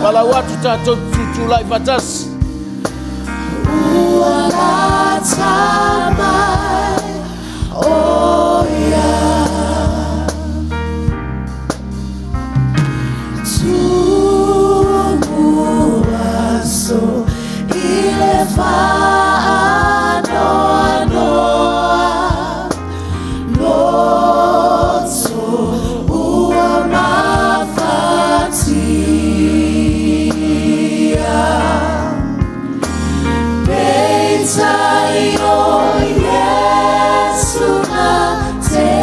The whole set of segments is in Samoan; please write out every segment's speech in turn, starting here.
Valaau atu tatou te tutulai faatasi. Ua lata mai o ia. Tumu aso i le faanoanoa Loto ua mafatia Peitai o Iesu na te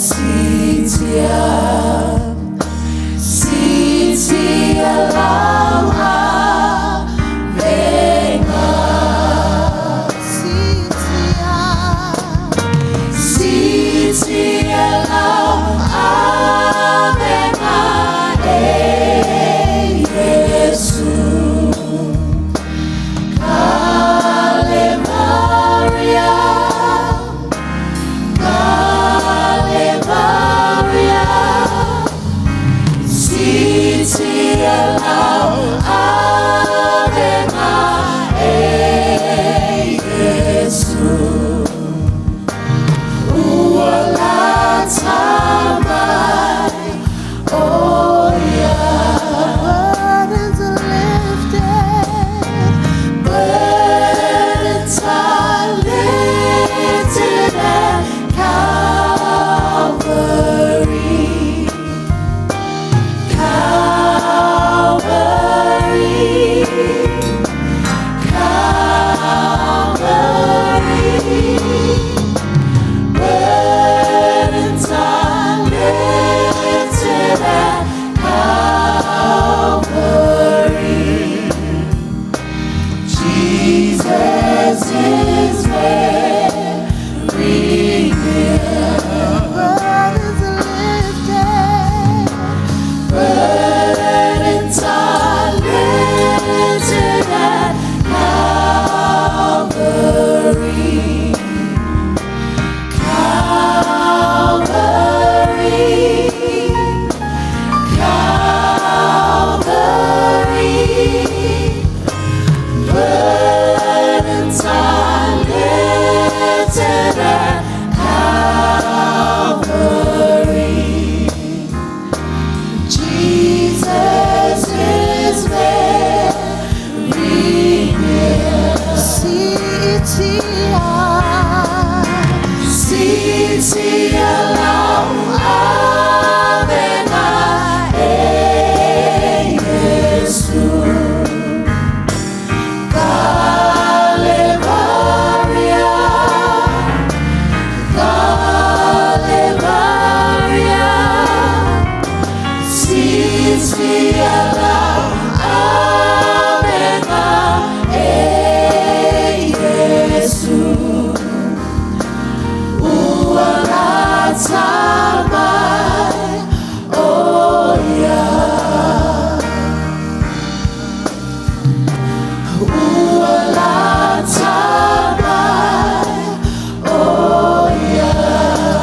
sitia Sitia lau avega Sitia Sitia lau avega e Iesu Kalevaria Kalevaria Sitia lau avega e Iesu Ua lata mai o ia. Burdens are lifted, burdens are lifted at Calvary. Calvary, Calvary. Burdens are lifted at Calvary. Jesus is very near. Burdens are lifted. Burdens are lifted at Calvary. Calvary, Calvary. Burdens are lifted at Calvary. Jesus is very near. Sitia, sitia lau avega e Iesu. Kalevaria, Kalevaria. Sitia lau avega e Iesu. Ua lata mai o ia. Ua lata mai o ia.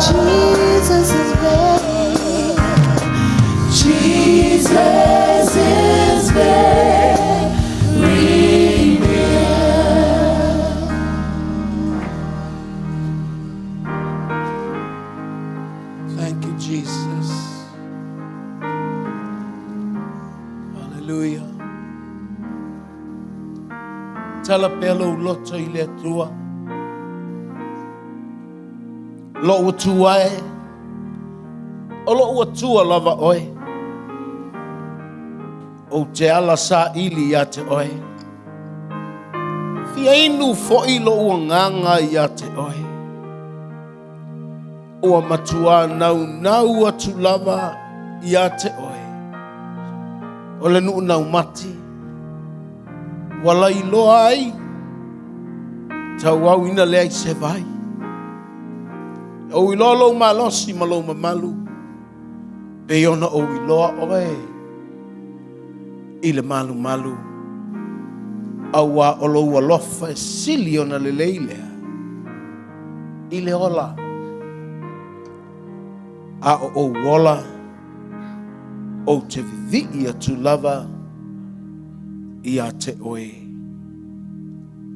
Jesus is very, Jesus is very near. Thank you, Jesus. Hallelujah. Tala pea lou loto i le Atua. Lou Atua e, o lou Atua lava oe. Ou te ala saili ia te oe. Fia inu foi lou agaga ia te oe. Ua matuā naunau atu lava ia te oe, o le nuu naumati, ua lailoa ai tauauina leai se vai. E ou iloa lou malosi ma lou mamalu, pei ona ou iloa oe i le malumalu, auā o lou alofa e sili ona lelei lea i le ola. A o ou ola, ou te vivii atu lava ia te oe.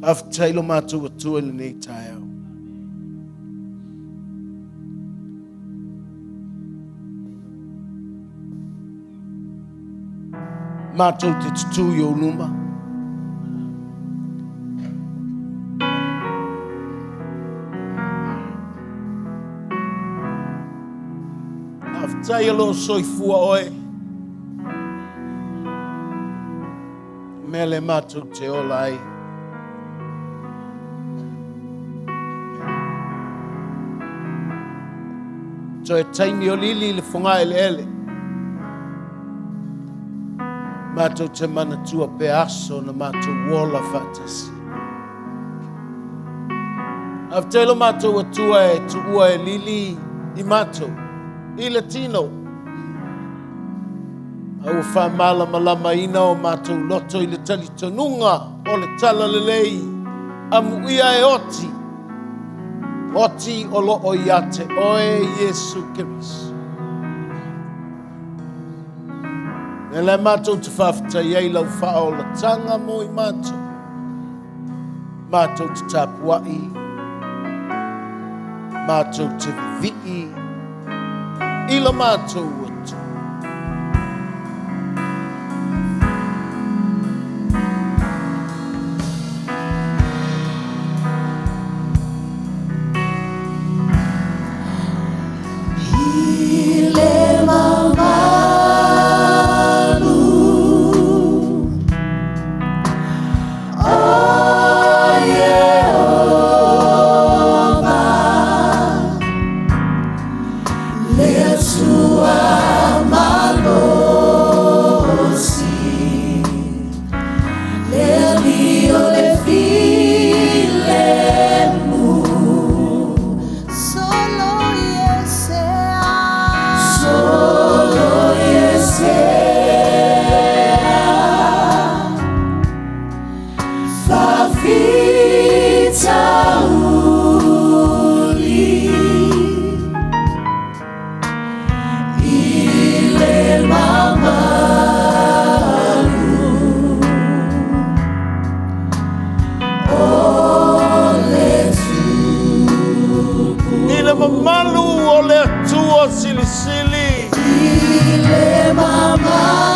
Faafetai lo matou Atua i lenei taeao. Matou te tutū i ou luma. Faafetai o lo o soifua oe. Mea le matou te ola ai. Toe taimi o lili i le fogaeleele. Matou te manatua pea aso na matou ola faatasi. Faafetai lo matou Atua e tuua e lili i matou i le tino. A ua faamalamalamaina o matou loto i le talitonuga o le talalelei, amuia e oti, oti o lo o ia te oe Iesu Keriso. Mea lea matou te faafetai ai lau faaolataga mo i matou. Matou te tapuai, matou te vivii i la matou Atua. I le mamalu o Ieova, le Atua malosi, le Alii o le filemu. Solo Iesea. Solo Iesea. Faafitauli i le mamalu o le Tupu. I le mamalu o le Atua Silisili. I le mamalu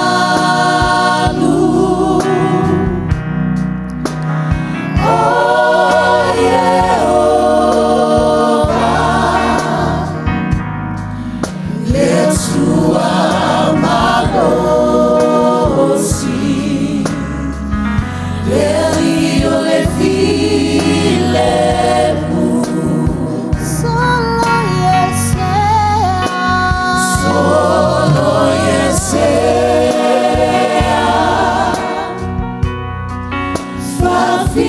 o Ieova, le Atua malosi, le Alii o le filemu. Solo Iesea. Solo Iesea. Faafitauli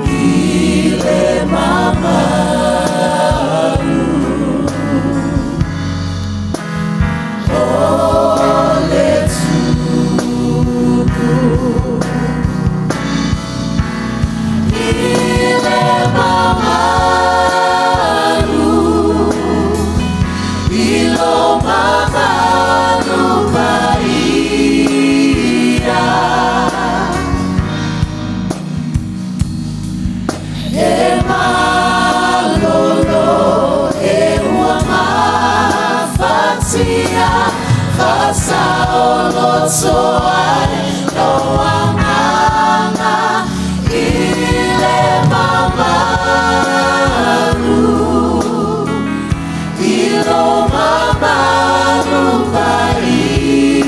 i le mamalu o le Tupu. I le mamalu, i lo mamalu paia. E malolo e ua mafatia, faasaoloto ai lou agaga i le mamalu, i lo mamalu paia.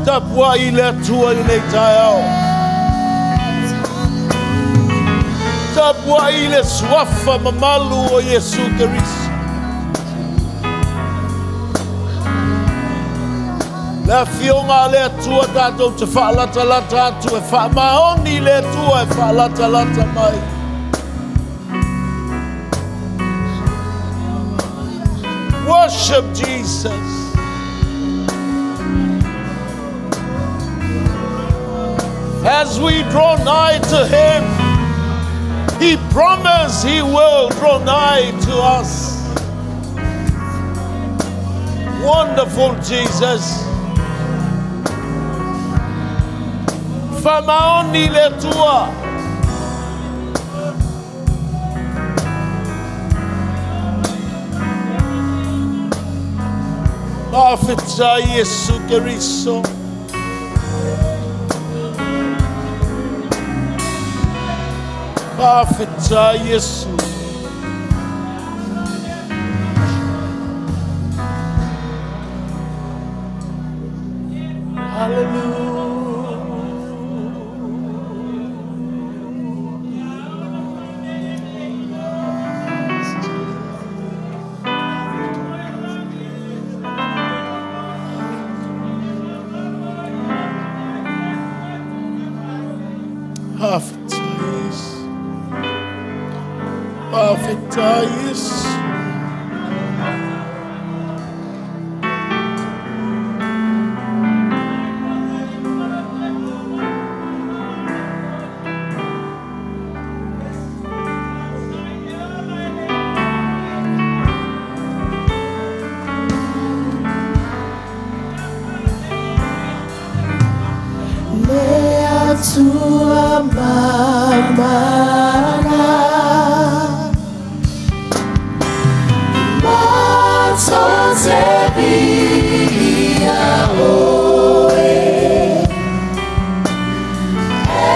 Tapuai le Atua i lenei taeao. Tapuai le suafa mamalu o Iesu Keriso. Le afioga a le Atua tatou te faalatalata atu e faamaoni le Atua e faalatalata mai. Worship Jesus. As we draw nigh to Him, He promised He will draw nigh to us. Wonderful Jesus. Faamaoni le Atua. Faafetai Iesu Keriso. Faafetai Iesu. Hallelujah. Faafetai Iesu. Faafetai Iesu. Le Atua mamana Matou te viia oe E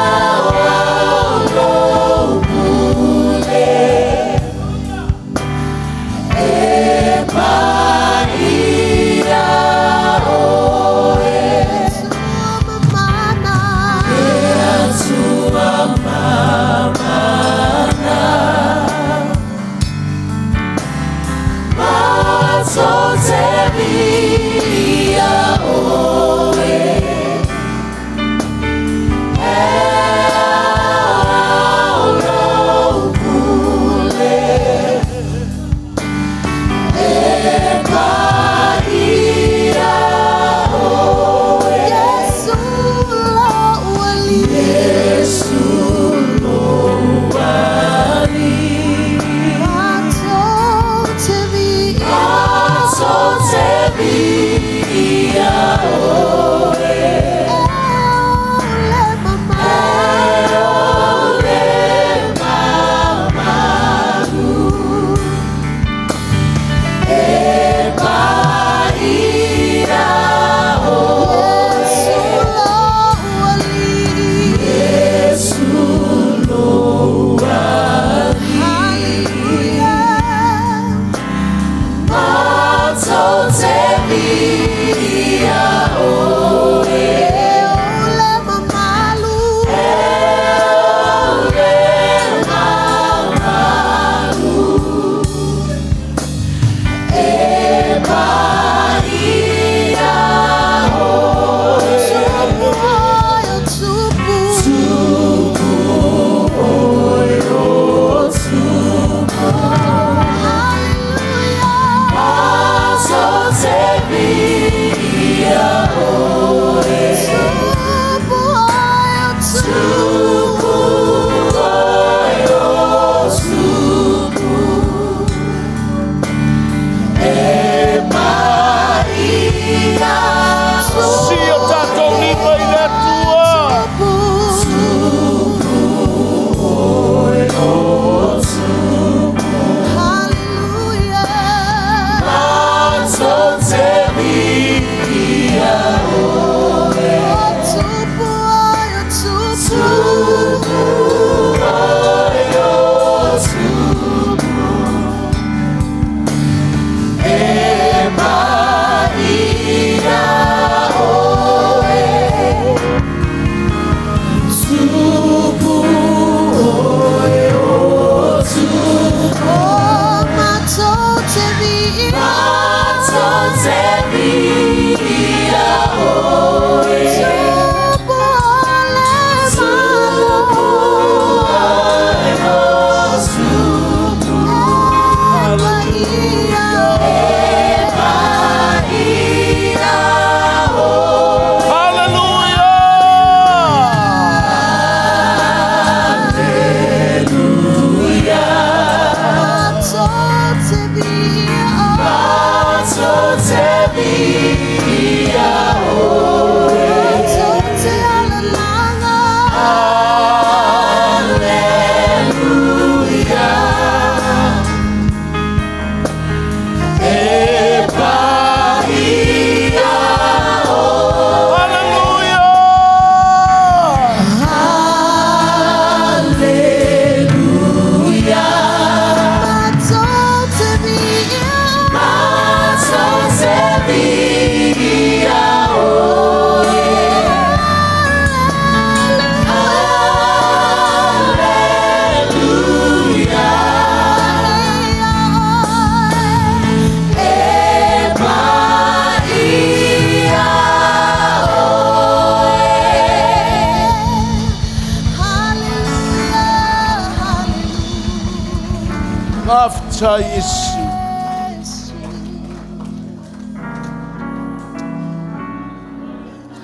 aoao lou pule E paia oe Le Atua mamana Matou Faafetai Iesu.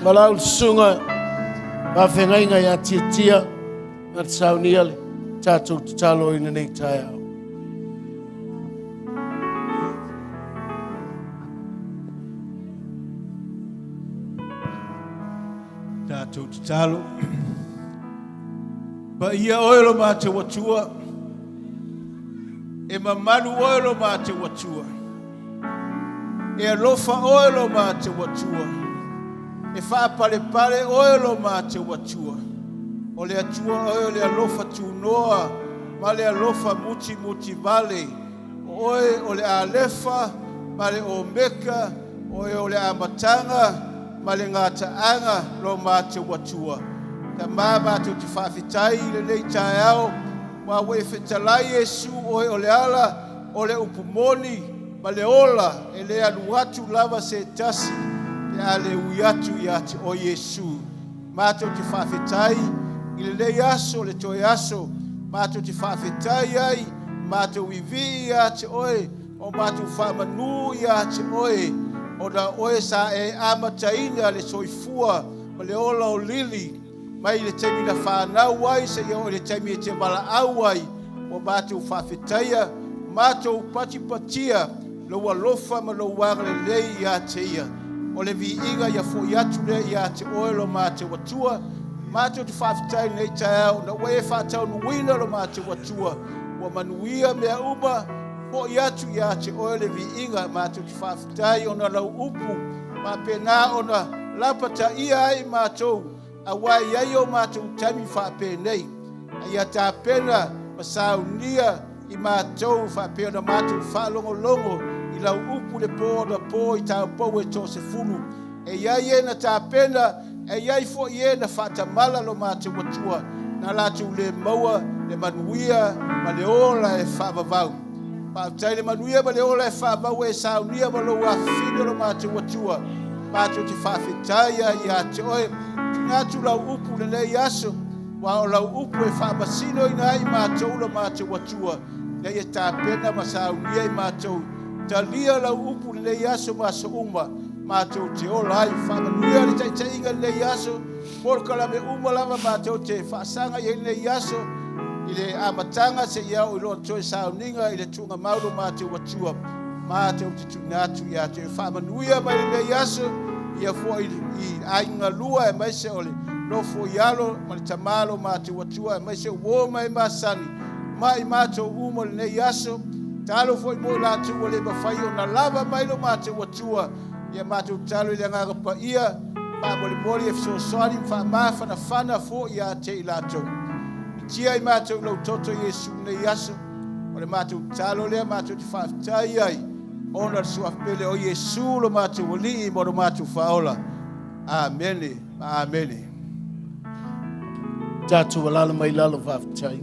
Malau le susuga faafeagaiga ia Tiatia na te saunia le tatou tatalo i lenei taeao. Tatou tatalo. Paia oe lo matou Atua, e mamalu oe lo matou Atua, e alofa oe lo matou Atua, e faapalepale oe lo matou Atua. O le Atua oe o le alofa tunoa ma le alofa mutimutivale. O oe o le Alefa ma le Omeka, o oe o le Amataga ma le Gataaga, lo matou Atua. Tama, matou te faafetai i lenei taeao, aua ua e fetalai Iesu, oe o le ala, o le upu moni ma le ola, e le alu atu lava se tasi pe a le ui atu ia te oe Iesu. Matou te faafetai i lenei aso, le toe aso, matou te faafetai ai, matou vivii ia te oe, o matou faamanu ia te oe, ona o oe sa e amataina le soifua ma le ola o Lili, mai le taimi na fanau ai seia oo i le taimi e te valaau ai, ua matou faafetaia, matou patipatia lou alofa ma lou agalelei ia te ia. O le viiga ia foi atu lea ia te oe lo matou Atua. Matou te faafetai i lenei taeao ona ua e faataunuuina lo matou Atua, ua manuia mea uma, foi atu ia te oe le viiga. Matou te faafetai ona lau upu faapena ona lapataia ai matou, aua e i ai o matou taimi faapenei, a ia tapena ma saunia i matou faapea ona matou faalogologo i lau upu i le po anapo i taupou e toasefulu. E i ai e na tapena, e i ai foi e na faatamala lo matou Atua, na latou le maua le manuia ma le ola e faavavau. Faafetai le manuia ma le ola e faavavau e saunia ma lou afifino lo matou Atua. Matou te faafetai ai ia te oe. Tuuina atu lau upu i lenei aso, aua o lau upu e faamasinoina ai matou lo matou Atua, ina ia tapena ma saunia i matou. Talia lau upu i lenei aso ma aso uma, matou te ola ai. Faamanuia le taitaiga i lenei aso, polokalame uma lava matou te faasaga i ai lenei aso, i le amataga seia oo i lona toe sauniga i le tuugamau lo matou Atua. Matou te tuuina atu ia te oe. Faamanuia mai lenei aso, ia foi i aiga lua, aemaise o le nofo i alo ma le tama lo matou Atua, aemaise o uo ma e masani ma i matou uma lenei aso. Talo foi mo i latou ua le mafai ona lava mai lo matou Atua, ia matou talo i le Agaga Paia, faamolemole e fesoasoani ma faamafanafana foi ia te i latou. Pitia i matou i lou toto Iesu lenei aso, o le matou talo lea matou te faafetai ai, ona o le suafa pele o Iesu lo matou Alii ma lo matou Faaola. Amene ma amene. Tatou alala mai lalo faafetai.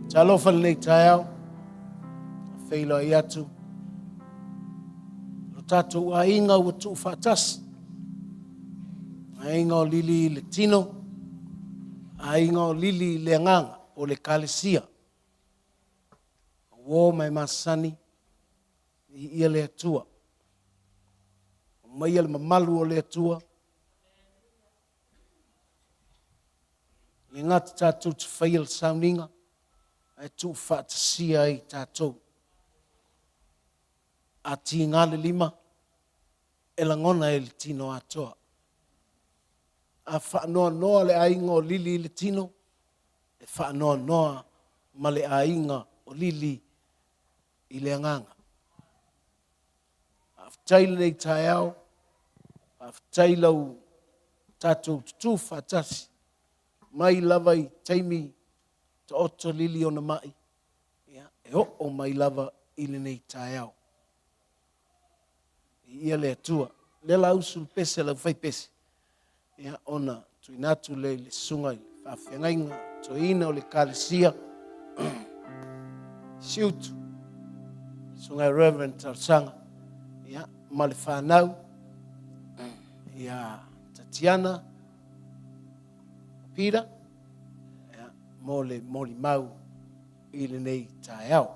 Talofa lenei taeao, feiloai atu. Lo tatou aiga ua tuu faatasi. Aiga o Lili i le tino, aiga o Lili i le agaga, o le Ekalesia. Uo ma e masani, viia le Atua. Aumaia le mamalu o le Atua. Le gata tatou te faia le sauniga, ae tuufaatasia ai tatou. A tiga le lima, e lagona e le tino atoa. A faanoanoa le aiga o Lili i le tino, e faanoanoa ma le aiga o Lili i le agaga. Faafetai lenei taeao, faafetai lau tatou tutū faatasi mai lava i taimi taoto Lili ona mai, ia, e oo mai lava i lenei taeao. Viia le Atua. Lea la usu le pese a le aufaipese, ia, ona tuuina atu lea i le susuga i le faafeagaiga toeaina o le Ekalesia Siutu, susuga i Reverend Talosaga, ia, ma le fanau, ia Tatiana, Peter, ia, mo le molimau i lenei taeao.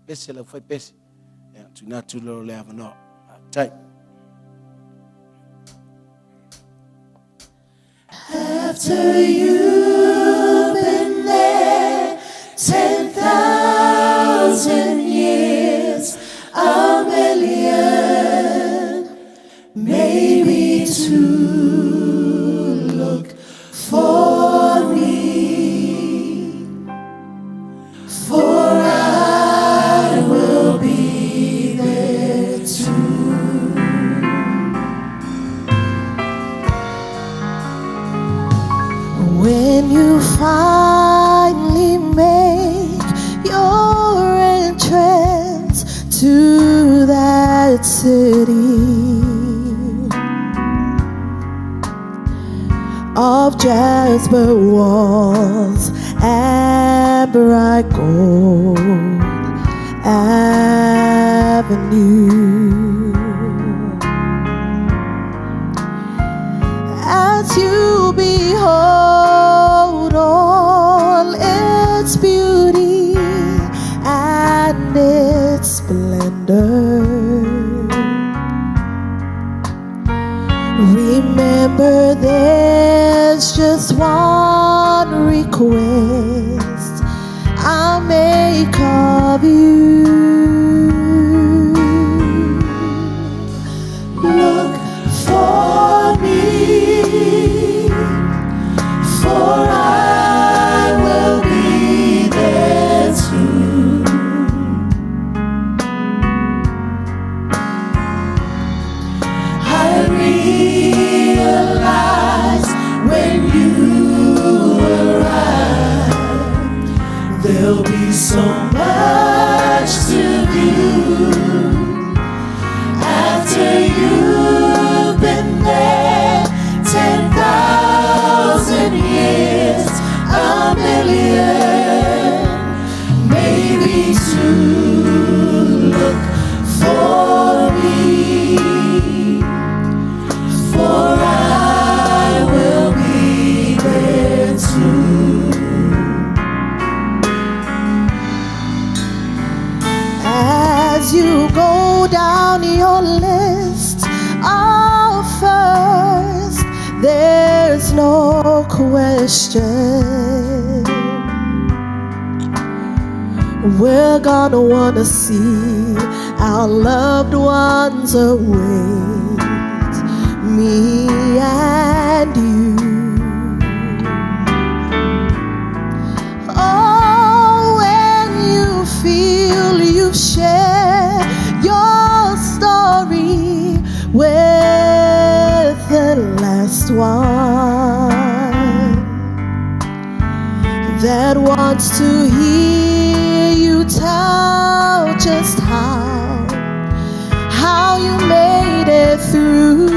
Pese lau fai pese. Ia, tuuina atu lea o le avanoa. Faafetai. After you've been there 10,000 years, a million, maybe two, look for me, for I will be there too. When you finally make your entrance to that city of jasper walls and bright gold avenue, as you behold all its beauty and its splendor, remember there's just one request I make of you. Look for me, for I will be there too. I realize when you arrive, there'll be so much to view. After you've been there 10,000 years, a million, maybe two, look for me, for I will be there too. As you go down your list of first, there's no question. We're gonna wanna see our loved ones await, me and you. Oh, when you feel you've shared your story with the last one that wants to hear you tell just how you made it through.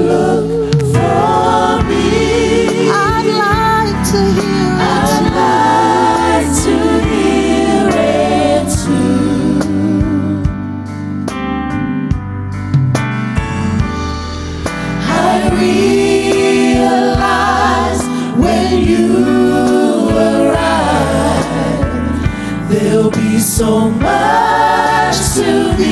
Look for me. I'd like to hear it. I'd like to hear it too. I realize when you arrive, there'll be so much to view.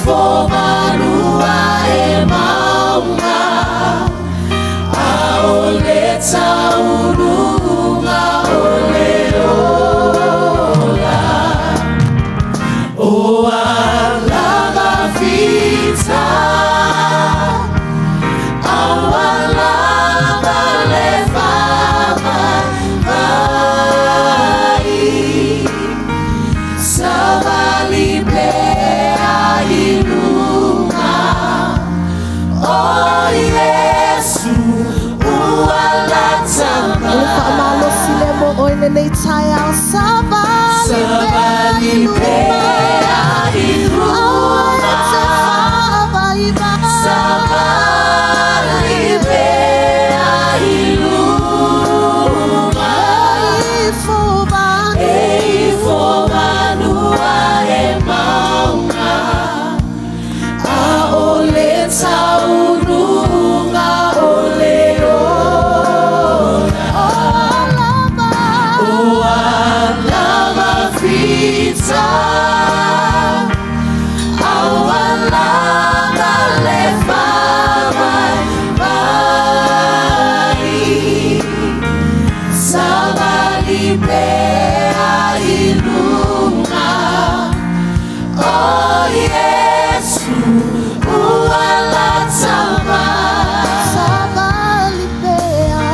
fo vanua e mauga A o le taunuuga o le ola O alava vita Aua lava le vaivai Savali pea i luga O Iesu ua lata mai. O le faamalosi lea mo oe lenei taeao. Savali pea i luga. Aua e te faavaivai. Savali pea i luga. E ifo vanua e mauga. A o le taunuuga o le ola. O alava vita. Aua lava le faavaivai. Savali pea i luga. O Iesu ua lata mai. Savali pea.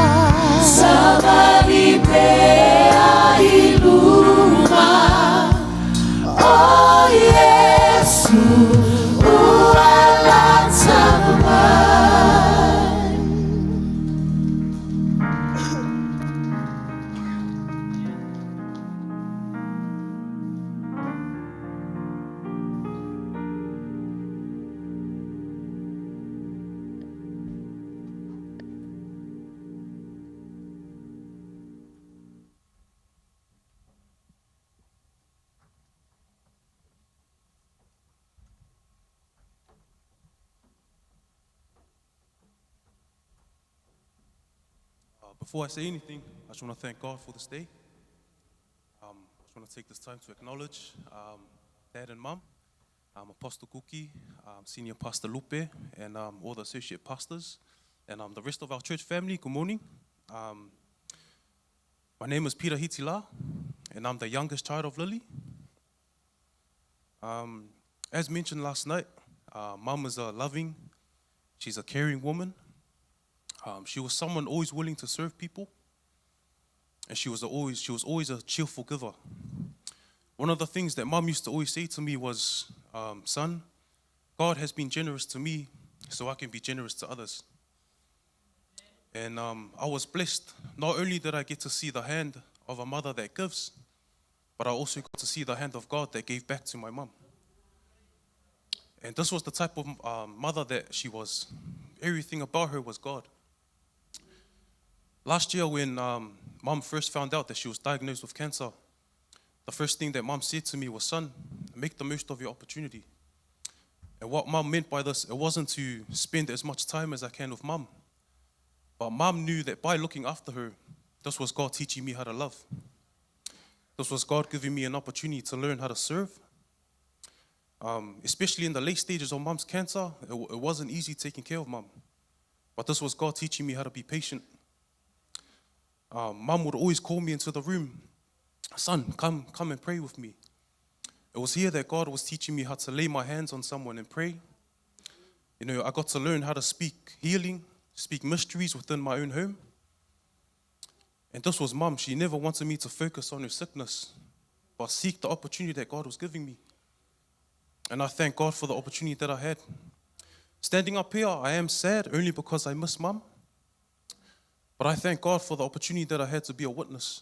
Savali pea i luga. O Iesu ua lata mai. Before I say anything, I just want to thank God for this day. I just want to take this time to acknowledge Dad and Mum, Apostle Kuki, Senior Pastor Lupe, and all the associate pastors, and the rest of our church family. Good morning. My name is Peter Hitila, and I'm the youngest child of Lily. As mentioned last night, Mum is a loving, she's a caring woman. She was someone always willing to serve people, and she was always a cheerful giver. One of the things that Mum used to always say to me was, "Son, God has been generous to me, so I can be generous to others." And I was blessed. Not only did I get to see the hand of a mother that gives, but I also got to see the hand of God that gave back to my mum. And this was the type of mother that she was. Everything about her was God. Last year, when Mum first found out that she was diagnosed with cancer, the first thing that Mum said to me was, "Son, make the most of your opportunity." And what Mum meant by this, it wasn't to spend as much time as I can with Mum. But Mum knew that by looking after her, this was God teaching me how to love. This was God giving me an opportunity to learn how to serve. Especially in the late stages of Mum's cancer, it wasn't easy taking care of Mum. But this was God teaching me how to be patient. Mum would always call me into the room, "Son, come and pray with me." It was here that God was teaching me how to lay my hands on someone and pray. I got to learn how to speak healing, speak mysteries within my own home. And this was Mum. She never wanted me to focus on her sickness, but seek the opportunity that God was giving me. And I thank God for the opportunity that I had. Standing up here, I am sad only because I miss Mum. But I thank God for the opportunity that I had to be a witness.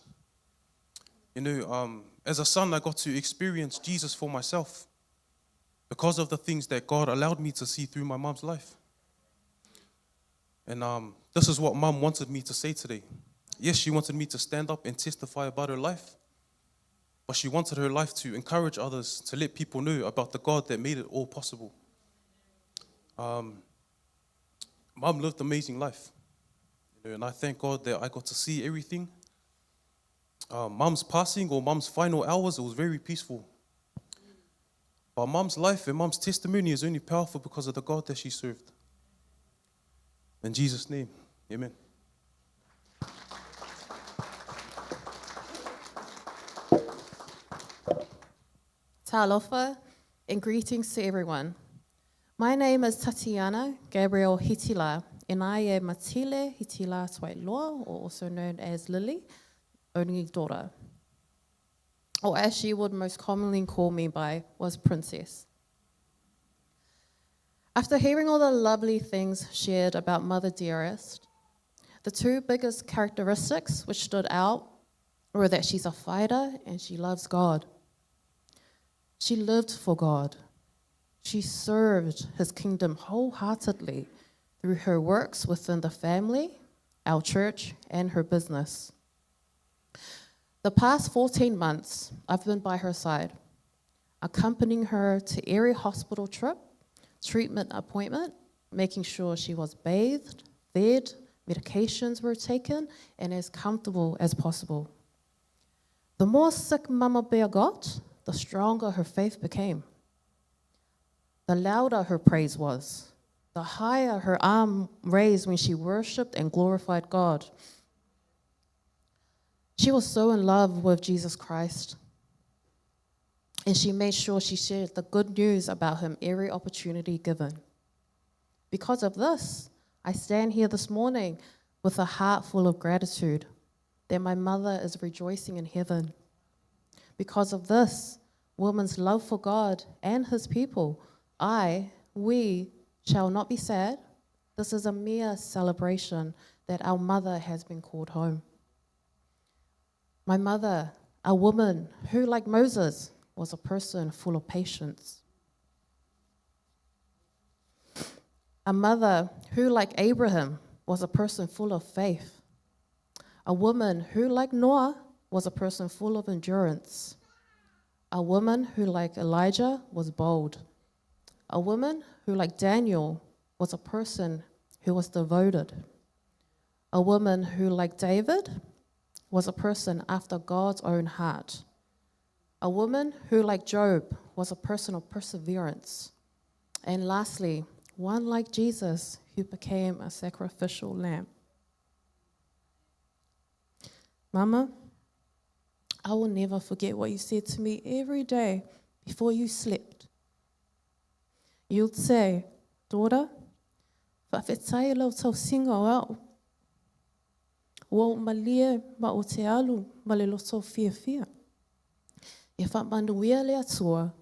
As a son, I got to experience Jesus for myself because of the things that God allowed me to see through my mom's life. And this is what Mum wanted me to say today. Yes, she wanted me to stand up and testify about her life, but she wanted her life to encourage others, to let people know about the God that made it all possible. Mum lived an amazing life, and I thank God that I got to see everything. Mum's passing or Mum's final hours, it was very peaceful. But mom's life and mom's testimony is only powerful because of the God that she served. In Jesus' name, amen. Talofa and greetings to everyone. My name is Tatiana Gabriel Hitila, and I am Matile Hitila Twailoa, or also known as Lily, only daughter. Or as she would most commonly call me by, was Princess. After hearing all the lovely things shared about Mother Dearest, the two biggest characteristics which stood out were that she's a fighter and she loves God. She lived for God. She served his kingdom wholeheartedly through her works within the family, our church, and her business. The past 14 months, I've been by her side, accompanying her to every hospital trip, treatment appointment, making sure she was bathed, fed, medications were taken, and as comfortable as possible. The more sick Mama Bear got, the stronger her faith became. The louder her praise was, the higher her arm raised when she worshipped and glorified God. She was so in love with Jesus Christ, and she made sure she shared the good news about him every opportunity given. Because of this, I stand here this morning with a heart full of gratitude that my mother is rejoicing in heaven. Because of this woman's love for God and his people, I, we, shall not be sad. This is a mere celebration that our mother has been called home. My mother, a woman who, like Moses, was a person full of patience. A mother who, like Abraham, was a person full of faith. A woman who, like Noah, was a person full of endurance. A woman who, like Elijah, was bold. A woman who, like Daniel, was a person who was devoted. A woman who, like David, was a person after God's own heart. A woman who, like Job, was a person of perseverance. And lastly, one like Jesus, who became a sacrificial lamb. Mama, I will never forget what you said to me every day before you slept. You'd say, Daughter, faafetai lau tausiga o au. Ua ou malie ma o te alu ma le loto fiafia. Ia faamanuia le Atua,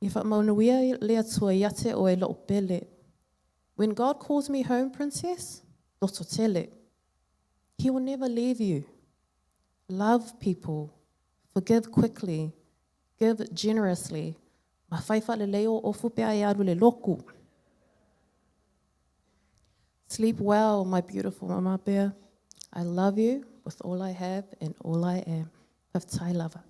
ia faamanuia le Atua ia te oe lou pele. When God calls me home, princess, loto tele. He will never leave you. Love people, forgive quickly, give generously. Ma fai faalelei o ofu pe a e alu le loku. Sleep well, my beautiful mama bear. I love you with all I have and all I am. Faafetai lava.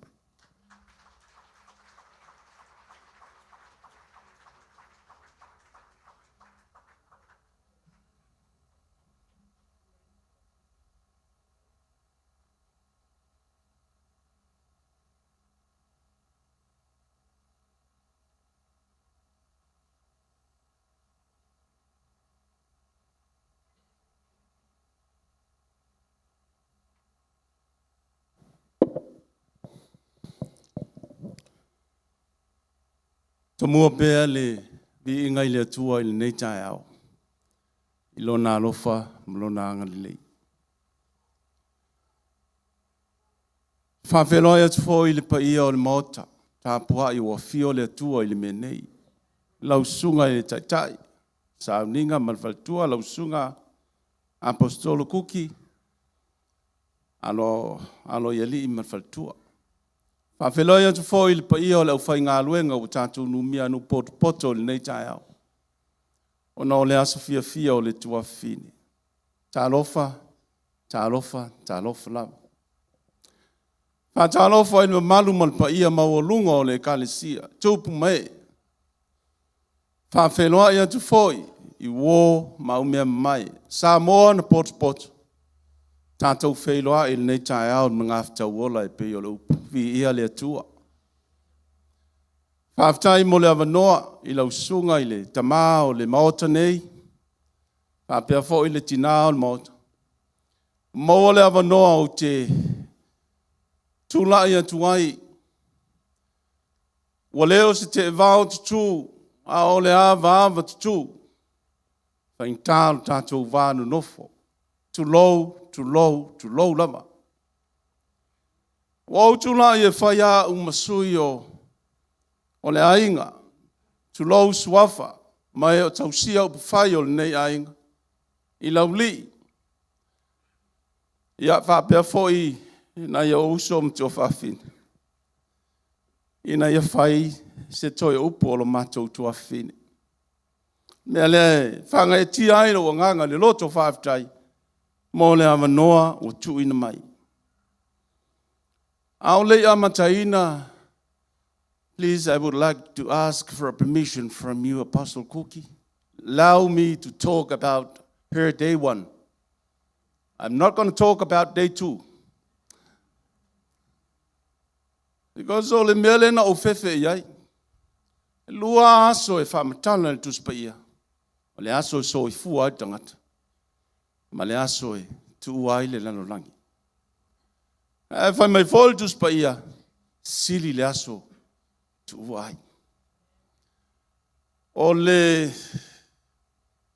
Tomua pea le viiga i le Atua i lenei taeao, i Lona alofa ma Lona agalelei. E faafeiloai atu foi i le paia o le Maota, tapuai ua afio le Atua i le mea nei. Lau Susuga i le Taitai, Sauniga ma le Faletua, lau Susuga Aposetolo Kuki, alo, alo i alii ma le faletua. Faafeiloai atu foi i le paia o le aufaigaluega ua tatou numia anu potopoto i lenei taeao, ona o le aso fiafia o le tuafafine. Talofa, talofa, talofa lava. Faatalofa i le mamalu ma le paia maualuga o le Ekalesia, tupu ma ee. Faafeiloai atu foi i uo ma aumea mamae, Samoa na potopoto, tatou feiloai i lenei taeao i le magaftauola e pei o le upu, viia le Atua. Faafetai mo le avanoa i lau susuga i le tama o le Maota nei, faapea foi le tina o le Maota. Maua le avanoa ou te tulai atu ai, ua le o se teevao tutu, a o le avaava tutu, faigata lo tatou va nonofo. Tulou, tulou, tulou lava. Ua ou tulai e fai au ma sui o le aiga, tulou suafa ma e o tausia upufai o lenei aiga i Laulii, ia faapea foi nai ou uso ma tuafafine, ina ia fai se toe upu o lo matou tuafafine. O le mea lea e faagaeetia ai lou agaga i le loto faafetai mo le avanoa ua tuuina mai. A o le i amataina, please, I would like to ask for a permission from you, Apostle Cookie. Allow me to talk about her day one. I'm not going to talk about day two. Because o le mea lea na ou fefe i ai. E 2 aso e faamatala i le Tusi Paia, o le aso e soifua ai le tagata, ma le aso e tuua ai le lalolagi. Ae fai mai foi le Tusi Paia, sili le aso e tuua ai. O le...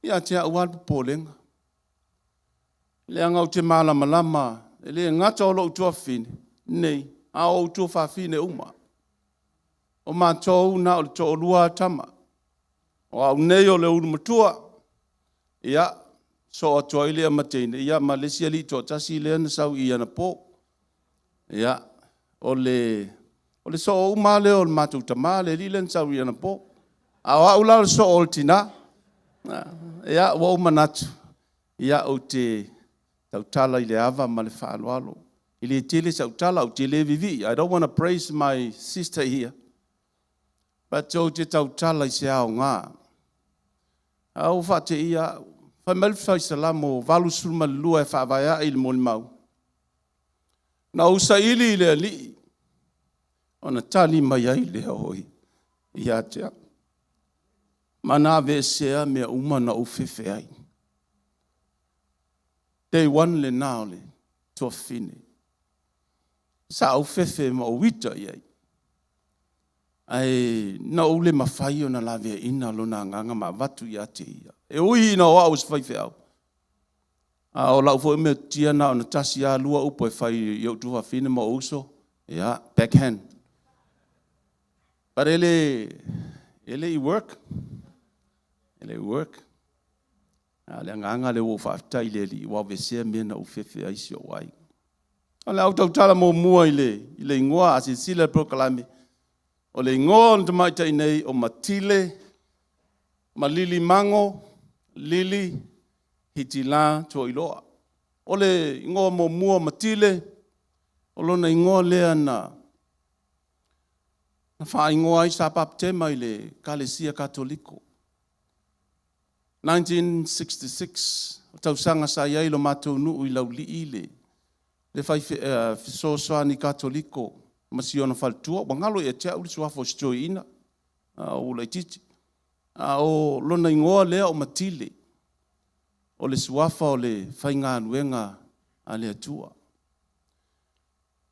ia te au lava le popolega, leaga ou te malamalama, e le gata o lou tuafafine nei, a o ou tuafafine uma. O matou na o le toalua lava tama. O au nei o le ulu matua, ia, sosoo atu ai lea ma teine, ia ma le isi alii e toatasi lea na sau i anapo. Ia, o le soo uma lava lea o le matou tama le alii lea na sau anapo. A o au la o le soo o le tina. Ia, ua ou manatu, ia ou te tautala i le ava ma le faaaloalo. E le tele sau tala, ou te le vivii. I don't want to praise my sister here, but ou te tautala i se aoga. A ua faateia au. Fai mai le fai Salamo 82 e faavaeai i le molimau, na ou saili i le Alii, ona tali mai ai lea o Ia ia te au, ma na aveesea mea uma na ou fefe ai. Day one lena o le tuafafine. Sa ou fefe ma ou ita i ai. Ae na ou le mafai ona laveaiina lona agaga ma avatu ia te ia. E ui ina o au o se faifeau, a o lau foi metotia na ona tasi lava lua upu e fai i ou tuafafine ma ou uso, ia, backhand. But e le i work, e le i work. A o le agaga lea ua ou faafetai i le Alii ua aveesea mea na ou fefe ai si ou aiga. O le a ou tautala muamua i le igoa, a silasila i le polokalame, o le igoa o le tamaitai nei o Matile Malilimago Lily Hitila Toailoa. O le igoa muamua o Matile, o lona igoa lea na faaigoa ai, sa bapetema i le Ekalesia Katoliko. 1966, o tausaga sa i ai lo matou nuu i Laulii le fai fesoasoani Katoliko ma si ona faletua. Ua galo ia te au le suafa o si toeaina, a ua laitiiti. A o lona igoa lea o Matile, o le suafa o le faigaluega a le Atua.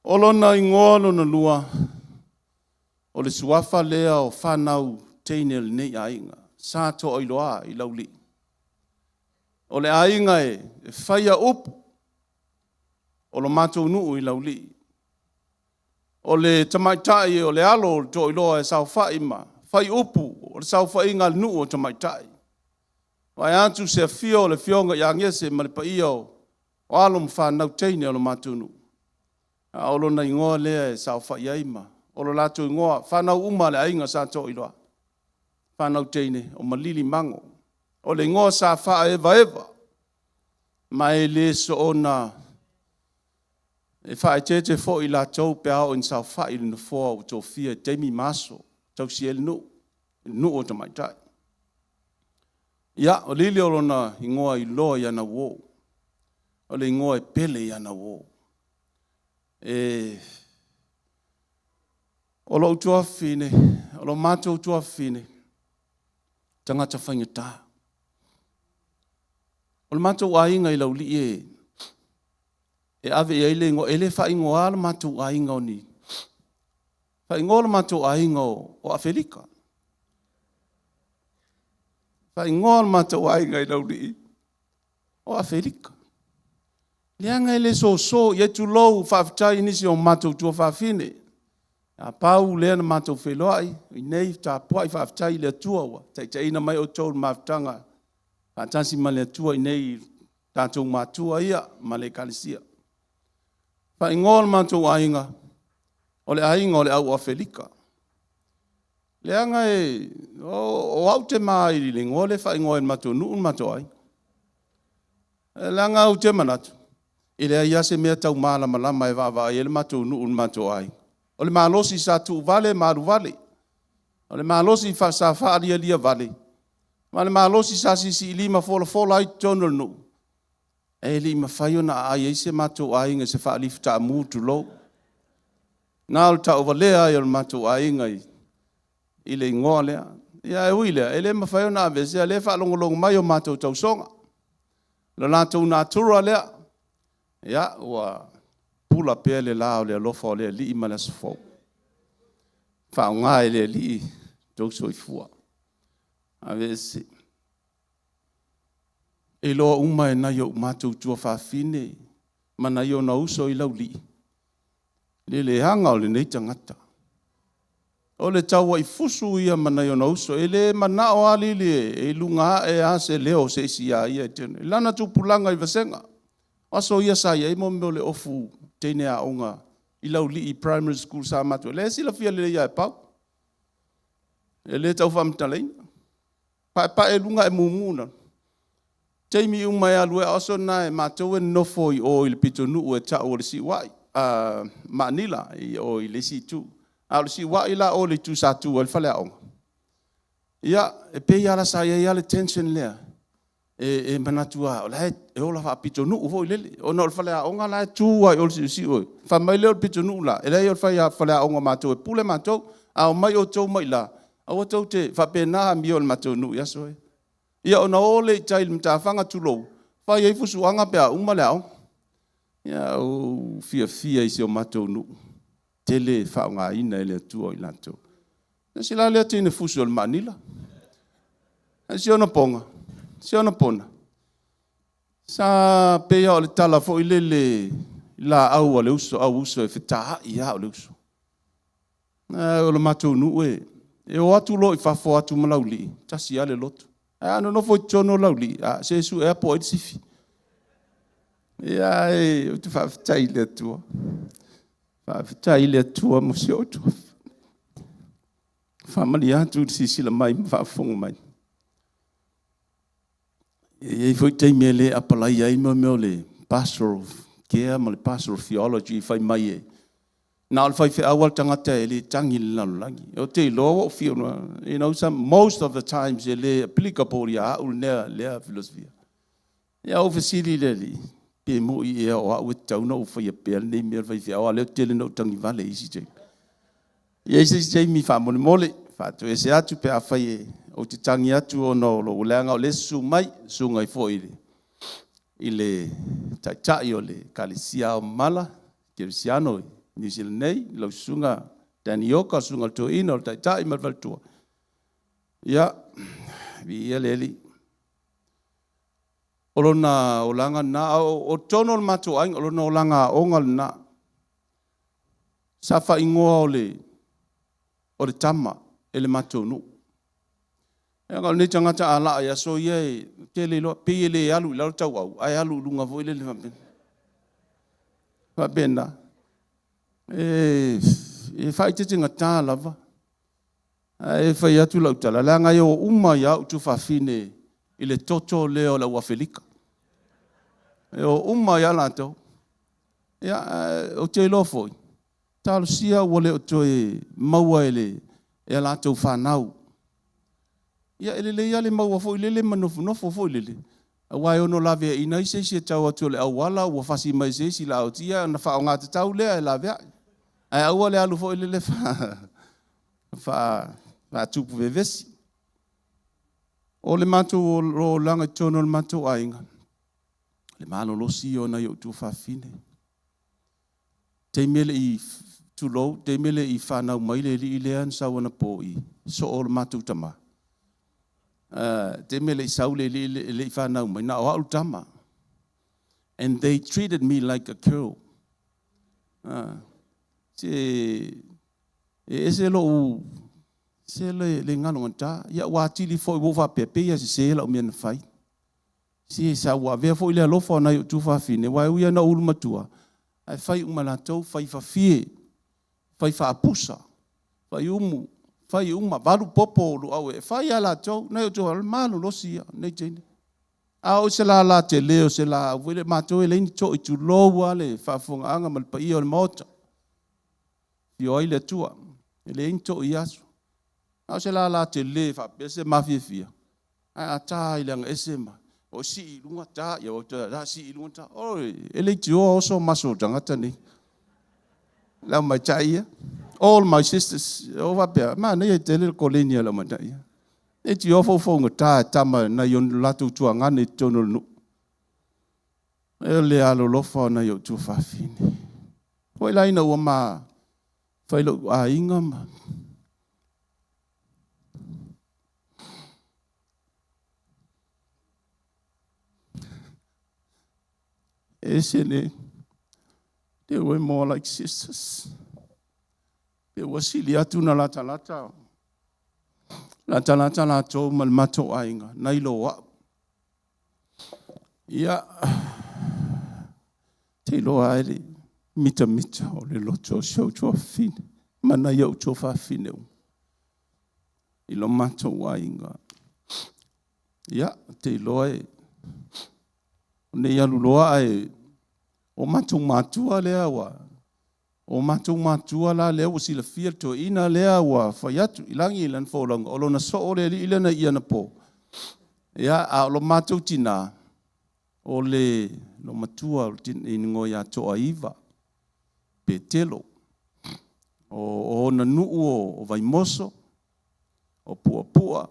O lona igoa lona lua, o le suafa lea o fanau teine a lenei aiga, Sa Toailoa i Laulii. O le aiga e faia upu o lo matou nuu i Laulii. O le tamaitai o le alo o le Toailoa e saofai ma fai upu o le saofaiga a le nuu o tamaitai. Vaeatu se afio o le Afioga ia Gese ma le paia o alo ma fanau teine o le matou nuu, a o lona igoa lea e saofai ai ma o lo latou igoa, fanau uma a le aiga Sa Toailoa, fanau teine o Malilimago. O le igoa sa faaevaeva, ma e le soona e faaeteete foi i latou pe a oo ina saofai i le nofoa ua tofia i taimi ma aso e tausi ai le nuu, le nuu o tamaitai. Ia, o Lily o lona igoa e iloa ia nauō, o le igoa e pele ia nauō. O lou tuafafine, o lo matou tuafafine, tagata faigata. O le matou aiga i Laulii e, e ave i ai le igoa, e le faaigoa le matou aiga o ni, faaigoa le matou aiga o, o Afelika. Faaigoa le matou aiga i Laulii o Afelika. Leaga e le soso i ai, tulou, faafetai i nisi o matou tuafafine. A pau lea na matou feiloai i nei tapuai faafetai i le Atua ua taitaiina mai outou i le mafutaga faatasi ma le Atua i nei tatou matua ia ma le Ekalesia. Faaigoa le matou aiga, o le aiga o le au Afelika. Leaga e, o, o au te ma i le igoa lea e faaigoa e le matou nuu le matou aiga. Leaga ou te manatu, e leai lava se mea tau malamalama e vaavaai ai le matou nuu i le matou aiga. O le malosi sa tuuvale ma aluvale. O le malosi sa faalialia vale, ma le malosi sa siisiilima folafola ai totonu o le nuu, e le i mafai ona aai ai si o matou aiga i se faalifu taamu tulou. Na o le tauvalea ai o le matou aiga i, i le igoa lea. Ia ae ui i lea, e le mafai ona aveesea, o lea e faalogologo mai o matou tausoga. Lo latou natura lea, ia ua pula pea le la o le alofa o le Alii ma le aso fou. Faaaoga e le Alii outou soifua. Aveese. E iloa uma e nai ou matou tuafafine ma nai ona uso i Laulii le leaga o lenei tagata. O le tauaifusu ia ma nai ona uso, e le manao lava Lili e i luga ae lava se leo o se isi iā ia i lana tupulaga i Vasega. O aso ia sa i ai mo mea o le ofu teine aoga i Laulii Primary School sa matou, lea e silafia lelei ia e Pau. E le tau faamatalaina. Paepae i luga ae mumu i lalo. Taimi uma e alu ai, o aso na matou e nonofo i o i le pitonuu e tau o le Siuai, Maanila i o i le isi itu. A o le Siuai la o le itu sa tu ai le faleaoga. Ia, e pei lava la sa i ai lava le tension lea, e manatu lava o la e ola faapitonuu foi lele, ona o le faleaoga la e tu lava i o i le siusiu. Fai mai lea o le pitonuu la, e leai o le faleaoga a matou e pule matou, a omai outou mai i la, aua tou te… E faapena amio a le matou nuu i aso ia. Ia ona o lea i tai i le matafaga tulou, fai ai fusuaga pe a uma le aoga. Ia ua ou fiafia i si o matou nuu, tele e faaaogaina e le Atua i latou. Si la lea teine fusi o le Maanila. Si ona pona, si ona pona, sa pei o le tala foi lele laau a le uso, au uso e fetaai lava o le uso. O le matou nuu e, e o atu loa i fafo o atu ma Laulii, tasi lava le loto. Ae a nonofo i totonu o Laulii, a, se sue po o ai le sifi. Ia ae ou te faafetai i le Atua. Faafetai i le Atua mo si ou Faamalie atu i le silasila mai ma faafofoga mai. E i ai foi taimi e le apalaia ai mo mea o le pastoral care ma le pastoral theology fai mai e na o le faifeau lava le tagata e le tagi i le lalolagi. Ou te iloa ua ou fia, some, most of the times e le applicable ia au lea, lea filosofia. Ia ou fesili i le Alii, pe moi ea o au e tatau ona ou faia pea lenei mea o le faifeau, a o lea ou te tele ina ou tagivale i isi taimi. E i ai se isi taimi faamolemole, faatoese atu pe afai e, ou te tagi atu ona o lou, leaga o lea e susu mai, susuga ai foi i le taitai o le Ekalesia Ao Mamala, Kerisiano i Niu Sila nei, lau susuga Danny Ioka, susuga i le Toeaina o le Taitai ma le Faletua. Ia, viia le Alii. O lona olaga lena, o totonu o le matou aiga, o lona olaga aoga lena. Sa faaigoa o le tama e le matou nuu. Leaga o lenei tagata a laa i aso ia e tele iloa, pei e le alu i lalo tauau, ae alu i luga foi lele faapena. Faapena. E, e faaeteetegata lava, ae fai atu lau tala, leaga e o uma ai au tuafafine i le toto lea o le au Afelika. E o uma ai lava latou. Ia, ou te iloa foi, talosia ua le o toe maua e, le, e a latou fanau. Ia e lelei lava le maua foi lele ma nofonofo foi lele, aua e ono laveaiina ai se isi e tau atu o le auala ua fasi mai e se isi laaotia ona faaaoga tatau lea e laveai. Ae aua le alu foi lele fa, fa Faatupu vevesi. O le matou olaga i totonu o le matou aiga, le malolosi ia o nai ou tuafafine. Taimi e le i, tulou, taimi e le i fanau mai le alii lea na sau anapo i soo o le matou tama. Taimi e le i sau le alii e le i fanau mai, na o au le tama. And they treated me like a girl. Se e ese lou se le, le galogata. Ia ua atili foi ua ou faapea, pei lava e sese lau mea na fai. Se sa ua avea foi le alofa o nai ou tuafafine, aua e ui lava ina ou ulu matua, ae fai uma e latou, fai fafie, fai faapusa, fai umu, fai uma, valu popo o luau e fai lava e latou, nai ou tuafafine, o le malolosi ia o nei teine. A oo i se lala tele o se laau foi lea, matou e leai ni to'i, tulou lava le faafofogaaga ma le paia o le Maota. Afio ai le Atua, e leai ni to'i i aso. A o se lala tele faapea se mafiafia, ae a ta i le agaese ma o sii i luga ta, ia o ta sii i luga ta. Oi, e leitioa oso maso o tagata nei. Le aumaitai ia. All my sisters, o faapea, manaia tele le koleni a le aumaitai ia. Leitioa foufougata e tama nai o latou tuagane i totonu o le nuu. E o le alolofa o nai ou tuafafine. Foi la ina ua ma fai lou aiga ma ese le they were more like sisters. Pe ua sili atu na latalata latalata latou ma le matou aiga nai lo au. Ia, te iloa ai le mitamita o le loto o si ou tuafafine ma nai ou tuafafine uma i lo matou aiga. Ia, te iloa e o nei alu loa ae o matou matua lea ua O matou matua la lea ua silafia le toeaina lea ua fai atu i lagi i lana folauga, o lona soo le alii lea na i anapo. Ia, a o lo matou tinā, o le loomatua o le inigoa ia Toaiva Petelo. O ona nuu o Vaimoso, o Puapua,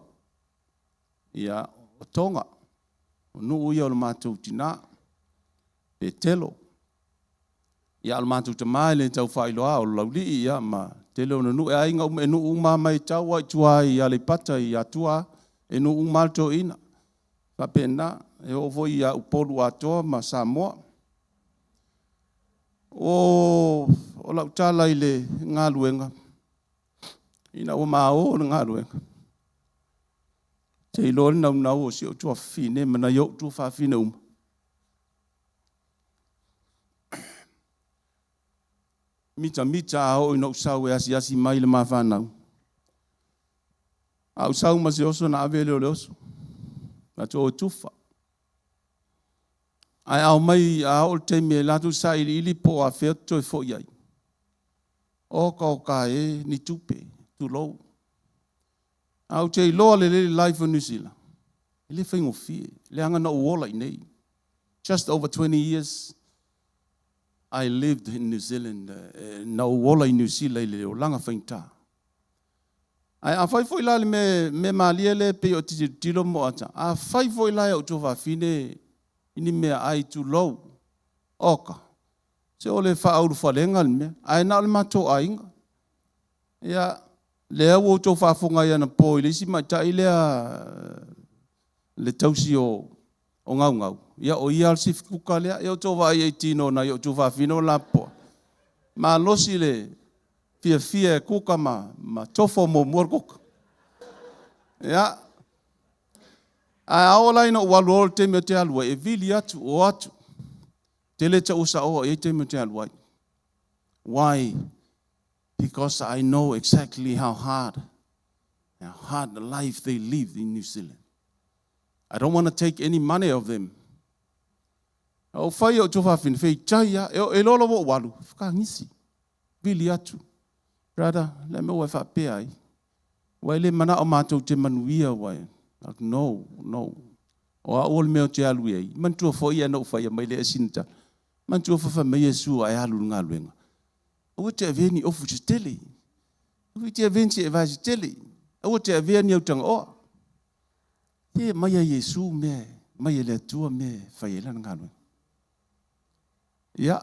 ia, o Toga. O nuu ia o le matou tinā, Petelo. Ia, a o le matou tama e le tau faailoa, o Laulii, ia, ma tele ona nuu. E aiga uma, e nuu uma lava mai tau lava i tua i Aleipata i Atua, e nuu uma lava le toeaina. E faapena, e oo foi ia Upolu atoa ma Samoa. O lau tala i le galuega, ina ua ma o le galuega, te iloa le naunau o si ou tuafafine ma nai ou tuafafine uma, mitamita a oo ina ou sau e asiasi mai i le ma fanau. A ou sau ma se oso ona ave lea o le oso. Latou o tufa. Ae a omai, a oo i le taimi e latou sailiili po o afea toe foi ai. Oka oka e ni tupe, tulou. Ae ou te iloa lelei le life o Niu Sila, e le faigofie, leaga na ou ola i inei. Just over 20 years I lived in New Zealand, na ou ola i Niu Sila i le olaga faigata. Ae afai foi la le mea, mea malie lea pei o te tilotilo ma ata, afai foi la e ou tuafafine i ni meaai tulou, oka, se o le faaulufalega le mea, ae na o le matou aiga. Ia, lea ua outou faafofoga ai anapo i le isi matai lea le tausi o Gaugau, ia o ia lava le sifikuka lea. Ia outou vaai i ai i tino o nai ou tuafafine o lapopoa, malosi le fiafia e kuka ma tofo muamua le kuka. Ia, ae a oo la ina ou alu loa i le taimi ou te alu ai, e vili atu, o atu. Ou te le taua saoa i ai taimi ou te alu ai. Why? Because I know exactly how hard the life they live in New Zealand. I don't want to take any money of them. O fai o tuafafine, feitai a, e iloa lava ou alu, whakangisi, vili atu. Brother, le mea ua e faapea ai. Ua e le manao matou te manuia ua e. Like, no, no. O au o le mea o te alu i ai. Manatua foi ia na ou faia mai le esina tala. Manatua fai mai Iesu a e alu i le galuega. Aua te avea ni ofu se tele. Aua te avea ni se vae se tele. Aua te avea ni au tagaoa. Se aumai a Iesu mea, aumai e le Atua mea e fai ai lana galuega. Ia,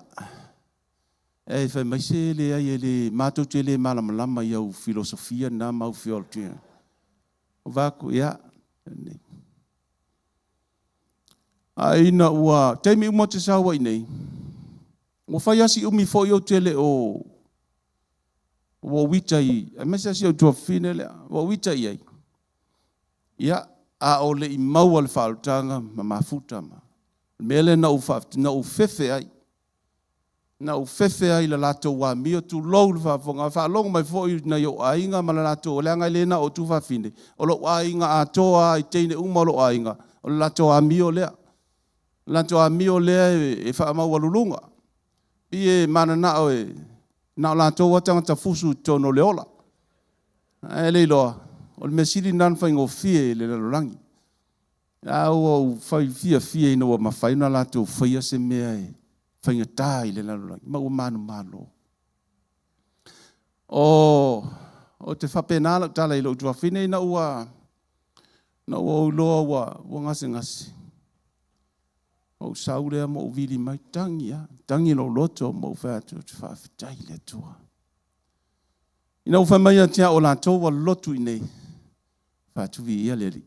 e fai mai se leai e le, matou te le malamalama i au filosofia na ma au theology. O vaku, ia, nei. A ina ua taimi uma te sau ai nei, ua fai asi umi foi ou te le o ua ou ita i, aemaise lava si ou tuafafine lea, ua ou ita i ai. Ia, a o le i maua le faaolataga ma mafuta ma le mea lea na ou, na ou fefe ai. Na ou fefe ai i le latou amio, tulou le faafofoga, faalogo mai foi nai ou aiga ma le latou, leaga e le na o ou tuafafine, o lou aiga atoa lava i teine uma o lou aiga, o le latou amio lea. O le latou amio lea e faamaualuluga. Pei e mananao e na o latou lava tagata fusu i totonu o le ola. Ae le iloa, o le mea sili lena ona faigofie i le lalolagi. A ua ou fai fiafia ina ua mafai ona latou faia se mea e faigata i le lalolagi, ma ua manumalo. O, ou te faapena lau tala i lou tuafafine ina ua, ina ua ou iloa ua, ua gasegase. Ou sau lea ma ou vili mai, tagi lava, tagi lou loto ma ou fai atu, ou te faafetai i le Atua. Ina ua fai mai ia te au o latou ua lotu i inei, fai atu, viia le Alii.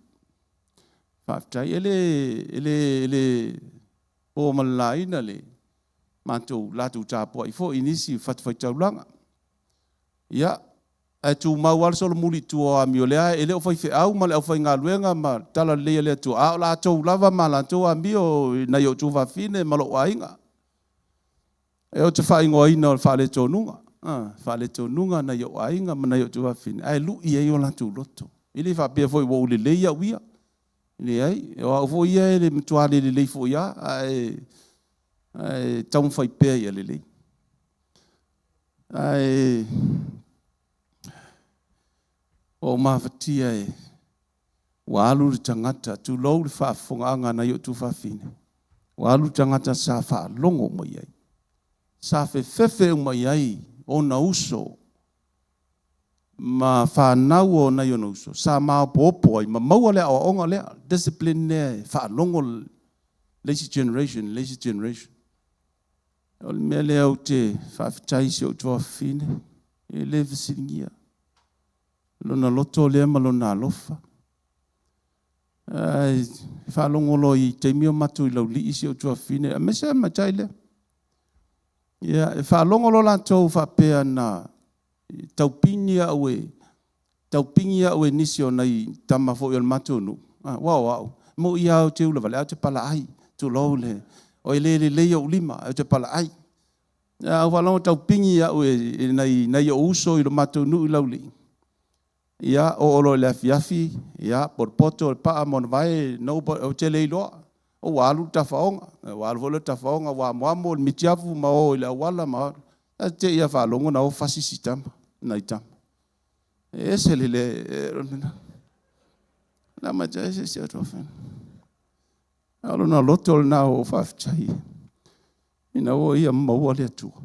Faafetai. E le, e le, e le po ma le laina le matou, latou tapuai foi i nisi fatafaitaulaga. Ia, ae tumau lava le solomuli i tua o amio lea e le o faifeau ma le aufaigaluega ma le tala lelei a le Atua, a o latou lava ma latou amio i nai ou tuafafine ma lou aiga. E ou te faaigoaina o le faaletonuga, faaletonuga nai ou aiga ma nai ou tuafafine, ae lui ai o latou loto. E le faapea foi ua ou lelei au ia. Leai, o au foi ia e le matua le lelei foi lava, ae, ae taumafai pea ia lelei. Ae ua ou mafatia e ua alu le tagata, tulou le faafofogaaga a nai ou tuafafine, ua alu le tagata sa faalogo uma i ai, sa fefefe uma i ai ona uso ma fanau o nai ona uso, sa maopoopo ai ma maua le aoaoga lea, discipline lea e faalogo le isi generation, le isi generation. O le mea lea ou te faafetai i si ou tuafafine, e le fesiligia lona loto lea ma lona alofa. Ae faalogo loa i taimi o matou i Laulii si ou tuafafine, aemaise lava le matai lea. Ia, e faalogo loa latou faapea na taupini au e taupini au e nisi o nai tama foi o le matou nuu, aua o au, mo'i lava ou te ula vale, ae ou te palaai, tulou le, o e le lelei ou lima, ae ou te palaai. A ou faalogo taupini au e nai, nai ou uso i lo matou nuu i Laulii, ia, oo loa i le afiafi, ia, potopoto le paa ma ona vae, nobody, ou te le iloa. Ua alu le tafaoga, ua alu foi le tafaoga, ua amoamo le mitiafu ma o i le auala ma ae te i a faalogo na o fasi si tama, nai tama. E ese le le, na mai te ese si atu whena. A o lona loto lena o faafetai ina ua ia maua le Atua.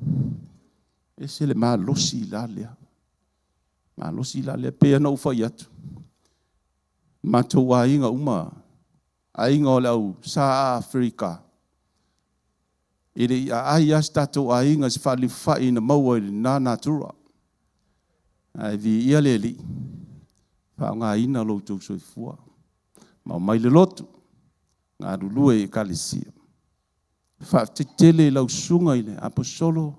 Ese le malosi la lea. Malosi la lea. Pei ona ou fai atu, matou aiga uma, aiga o le au Sa Aferika, e le i aai lava se tatou aiga i se faaliufai na maua i lena natura. Ae viia le Alii, faaaogaina lo outou soifua ma omai le lotu, galulue i Ekalesia. Faafetai tele i lau susuga i le Aposolo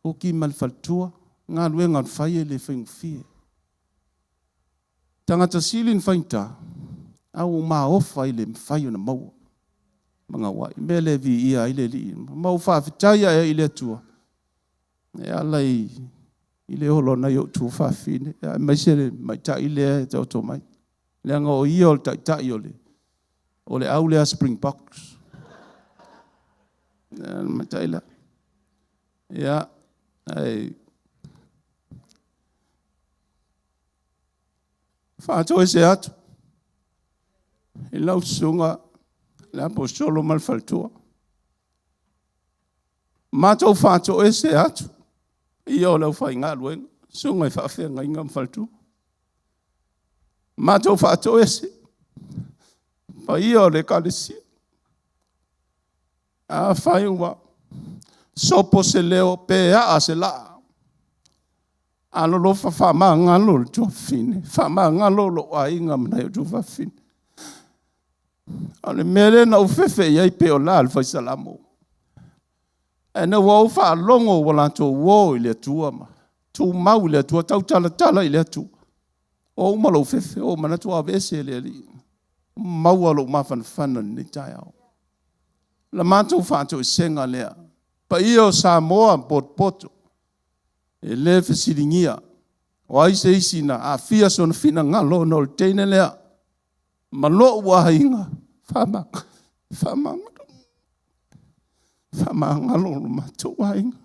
Kuki ma le faletua, galuega na fai e le faigofie. Tagata sili na faigata, a ua maofa i le mafai ona maua ma gauai. O le mea lea e viia ai le Alii. Ma ou faafetai ae ai i le Atua e ala i, i le ola o nai ou tuafafine, aemaise le matai lea e taoto mai. Leaga o ia o le taitai o le, o le au lea Springboks. Le matai lea. Ia, ai, faatoese atu i lau susuga le aposolo ma le faletua. Matou faatoese atu ia o le aufaigaluega, susuga i faafeagaiga ma faletua. Matou faatoese, paia o le Ekalesia. Afai ua sopo se leo pe aa se laa, alolofa faamagalo le tuafafine, faamagalo lou aiga ma nai ou tuafafine. O le mea lea na ou fefe i ai pei o la le fai Salamo. Ae na ua ou faalogo ua latou o i le Atua ma tumau i le Atua, tautalatala i le Atua. Ua uma lou fefe, ua ou manatu ua aveese e le Alii. Maua lou mafanafana i lenei taeao. La matou faatoesega lea. Paia o Samoa potopoto, e le fesiligia o ai se isi na aafia sona finagalo ona o le teine lea ma lou aiga faamagalo lo matou aiga.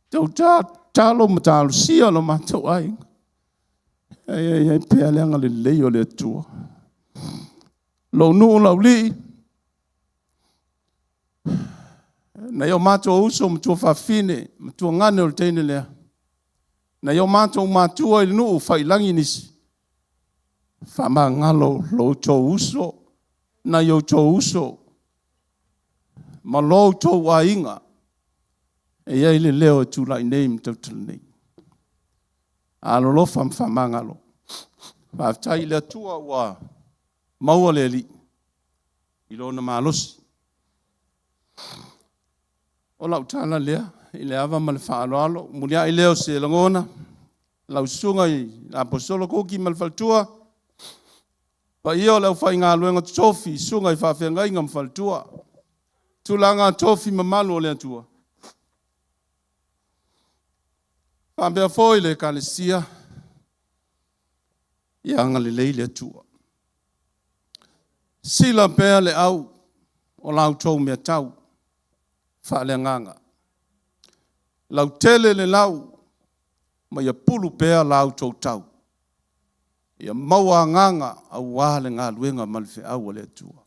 Tau tatalo ma talosia lo matou aiga. Ia i ai pea le agalelei o le Atua. Lou nuu Laulii, nai o matou uso ma tuafafine, ma tuagane o le teine lea, nai o matou matua i le nuu Faiilagi nisi, faamagalo lo outou uso, nai outou uso ma lo outou aiga. E i ai le leo e tulai nei ma tautala nei. Alolofa ma faamagalo. Faafetai i le Atua ua maua le Alii i lona malosi. O lau tala lea i le ava ma le faaaloalo, muliai lea o se lagona, lau susuga i le Aposetolo Kuki ma le faletua, paia o le aufaigaluega totofi, susuga i faafeagaiga ma faletua, tulaga tofi mamalu o le Atua, faapea foi le Ekalesia, ia agalelei le Atua. Sila pea le au o la outou meatau faaleagaga. Lautele le lau ma ia pulu pea la outou tau. Ia maua agaga aua le galuega ma le feau a le Atua.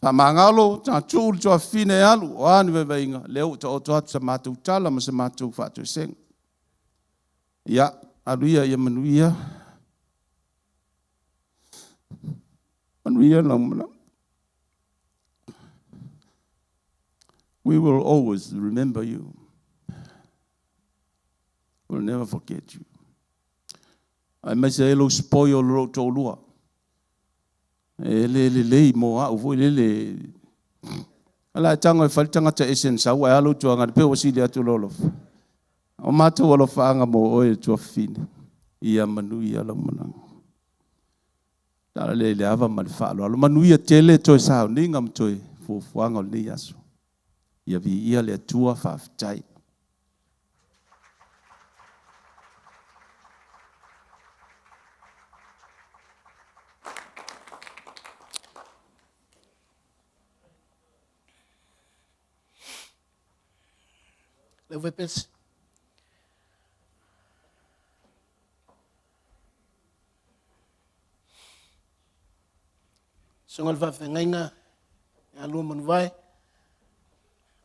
Faamagalo, tatuu le tuafafine e alu, o a ni vaivaiga, lea ua taoto atu sa matou tala ma sa matou faatoesega. Ia, alu ia ia manuia. Manuia lau malaga. We will always remember you. We'll never forget you. Aemaise ai lou spoil o lou toalua. E le lelei mo au foi lele. Ala e tago e fai le tagata ese na sau ae a lou tuagana pe ua sili atu lou alofa. O matou alofaaga mo oe e tuafafine. Ia manuia lau malaga. Tala lea i le ava ma le faaaloalo. Manuia tele toe sauniga ma toe fuafuaga o lenei aso. Ia viia le Atua, faafetai. Leu Susuga i le Faafeagaiga ia Luamanuvae,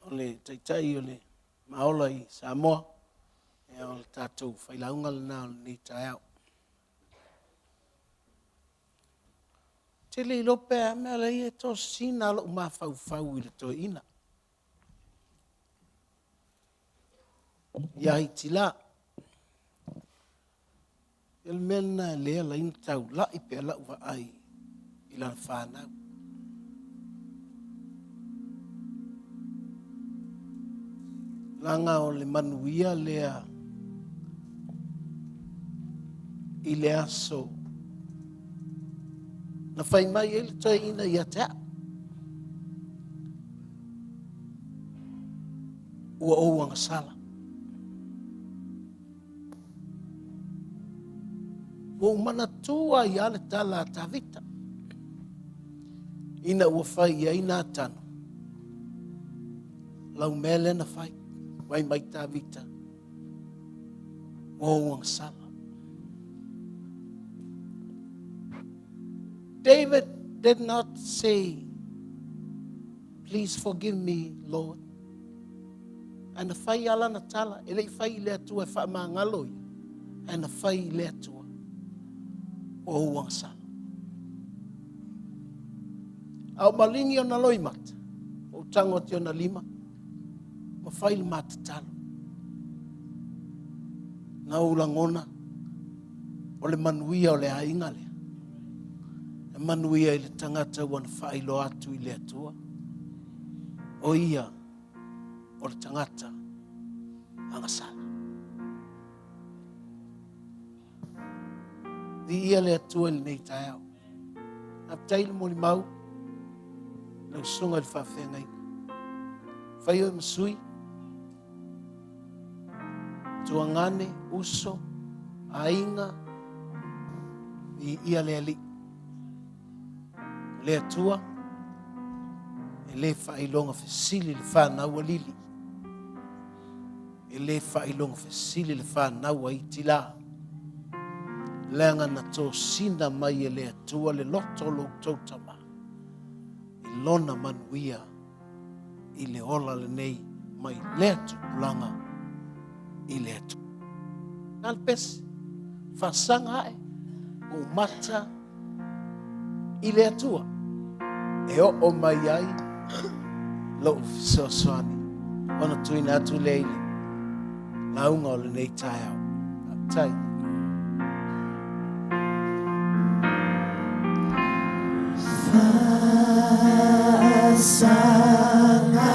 o le Taitai o le Maola i Samoa, ia o le tatou failauga lena o lenei taeao. Te le iloa pe a mea la e tosina lou mafaufau i le toeaina. Ia Haitila. O le mea lena e le ala ai ona taulai pea lau vaai i lana fanau. Leaga o le manuia lea i le aso na fai mai ai le toeaina ia te au. Ua ou agasala. Ua ou manatua ai lava le tala a Tavita ina ua fai i ai Natano lau mea lea na fai. Fai mai Tavita, ua ou agasala. David did not say, please forgive me, Lord. Ae na fai lava lana tala, e le i fai i le Atua e faamagalo ia, ae na fai i le Atua. o ou agasala. A o maligi ona loimata, ua ou tago atu i ona lima, ma fai le ma tatalo. Na ou lagona o le manuia o le aiga lea. E manuia i le tagata ua na faailoa atu i le Atua. O ia o le tagata agasala. Viia le Atua i lenei taeao. Faafetai le molimau lau susuga i le faafeagaiga. Fai oe ma sui, tuagane, uso, aiga, viia le Alii. O le Atua, e le faailoga fesili le fanau a Lili. E le faailoga fesili le fanau a Itila, leaga na tosina mai e le Atua le loto o lo outou tama i lona manuia i le ola lenei mai lea tupulaga i lea tupulaga. Na le pese, faasaga ae, ua mata i le Atua e oo mai ai lou fesoasoani ona tuuina atu lea i le lauga o lenei taeao. Faafetai. Faasaga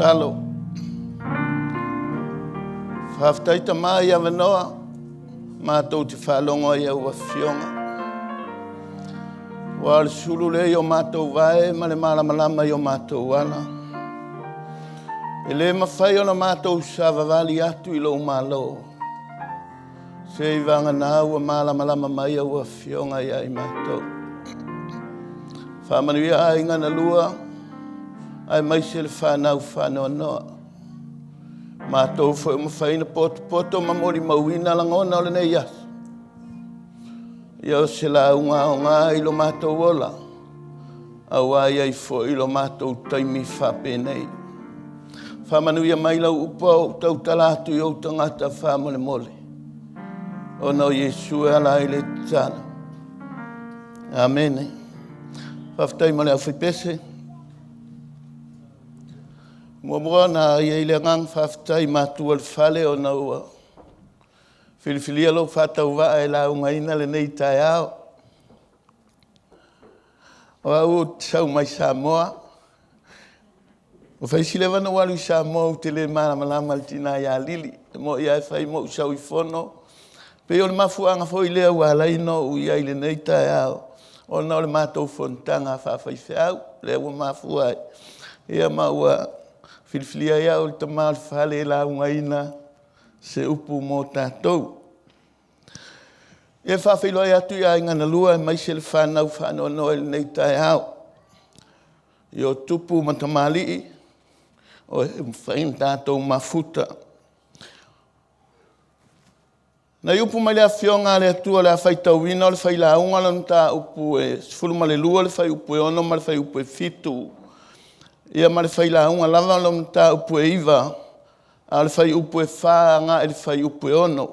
Tatalo. Faafetai Tama i avanoa matou te faalogo ai i au afioga. Ua o le sulu lea i o matou vae ma le malamalama i o matou ala. E le mafai ona matou savavali atu i lou Malo, se i vagana ua malamalama mai au afioga ia i matou. Faamanuia aiga na lua, aemaise le fanau faanoanoa. Matou foi ua mafai ona potopoto ma molimauina lagona o lenei aso. Ia o se lauga aoga i lo matou ola, aua e i ai foi lo matou taimi faapenei. Faamanuia mai lau upu a ou tautala atu i ou tagata faamolemole, ona o Iesu e ala ai le tatalo. Amene. Faafetai mo le aufaipese. Muamua ona i ai le agaga faafetai i matua o le fale ona ua filifilia lou faatauvaa e laugaina lenei taeao. O au ou te sau mai Samoa. Ua fai si leva ona ou alu i Samoa ou te le malamalama i le tina ia Lili. E moni lava e fai ma ou sau i fono. Pei o le mafuaaga foi lea ua ala ai ona ou i ai i lenei taeao, ona o le matou fonotaga faafaifeau lea ua mafua ai. Ia ma ua filifilia ai au e le tama o le fale e laugaina se upu mo tatou. E faafeiloai atu i aiga na lua aemaise le fanau faanoanoa i lenei taeao. I o tupu ma tamalii, o e mafai ona tatou mafuta. Nai upu mai le Afioga a le Atua o le a faitauina o le failauga o le mataupu e 12 le fuaiupu e 6 ma le fuaiupu e 7. Ia ma le failauga lava o le mataupu e 9, a o le fuaiupu e 4 agai i le fuaiupu e 6.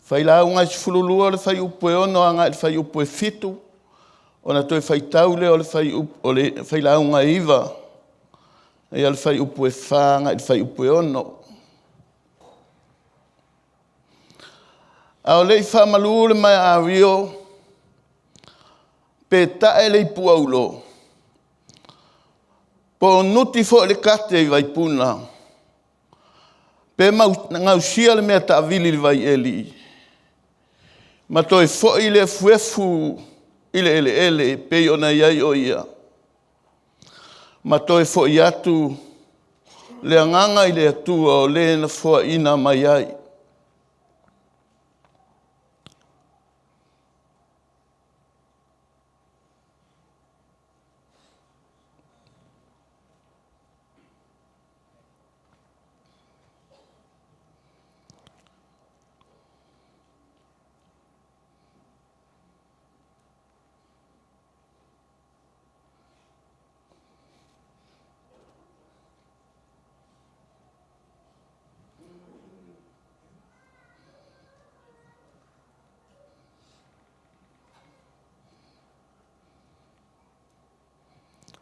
Failauga e 12 o le fuaiupu e 6 agai i le fuaiupu e 7, ona toe faitau lea o le fuaiupu o le failauga e 9, ia le fuaiupu e 4 agai i le fuaiupu e 6. A o le i faamalu le maea pe tae le ipu auro, po o nuti foi le kate i vaipuna, pe gausia le mea taavili i le vaieli, ma toe foi le efuefu i le eleele e pei ona i ai o ia, ma toe foi atu le agaga i le Atua o le na foaina mai ai.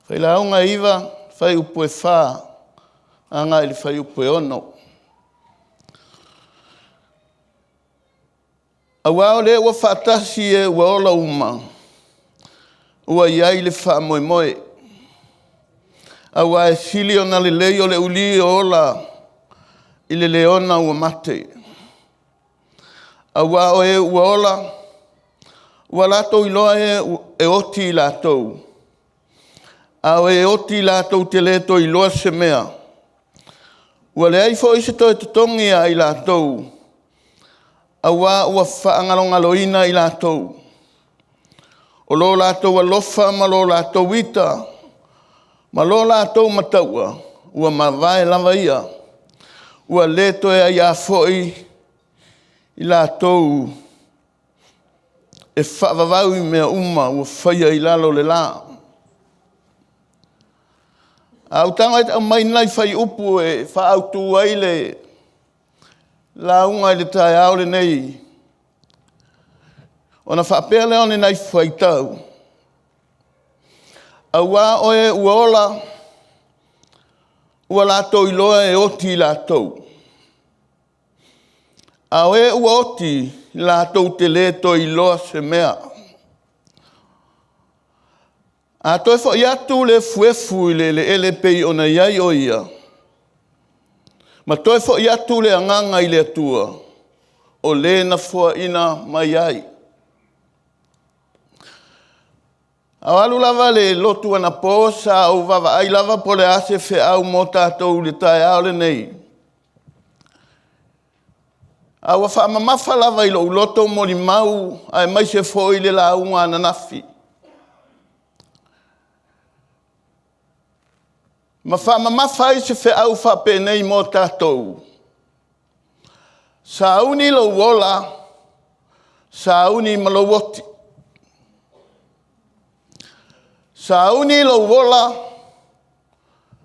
Failauga e 9, fuaiupu e 4 agai i le fuaiupu e 6. Aua o lea ua faatasi e ua ola uma, ua i ai le faamoemoe. Aua e sili ona lelei o le uli e ola i le leona ua mate. Aua o e ua ola, ua latou iloa e oti i latou, a o e oti latou te le toe iloa se mea. Ua leai foi se toe totogi ia i latou, aua ua faagalogaloina i latou. O lo latou alofa ma lo latou ita ma lo latou mataua, ua mavae lava ia, ua le toe aiā foi i latou e faavavau i mea uma ua faia i lalo o le la. A ou tago e aumai nai fuaiupu e faaautu ai le lauga i le taeao lenei, ona faapea lea o ni nai fuaitau, aua o e ua ola, ua latou iloa e oti i latou. A o e ua oti, latou te le toe iloa se mea. A toe fo'i atu le efuefu i le eleele e pei ona i ai o ia, ma toe fo'i atu le agaga i le Atua, o le na foaina mai ai. A o alu lava le lotu anapo sa ou vaavaai lava po o le a se feau mo tatou i le taeao lenei. A ua faamamafa lava i lou loto molimau aemaise foi le lauga ananafi. Ma faamamafa ai se feau faapenei mo tatou. Sauni lou ola, sauni ma lou oti. Sauni lou ola,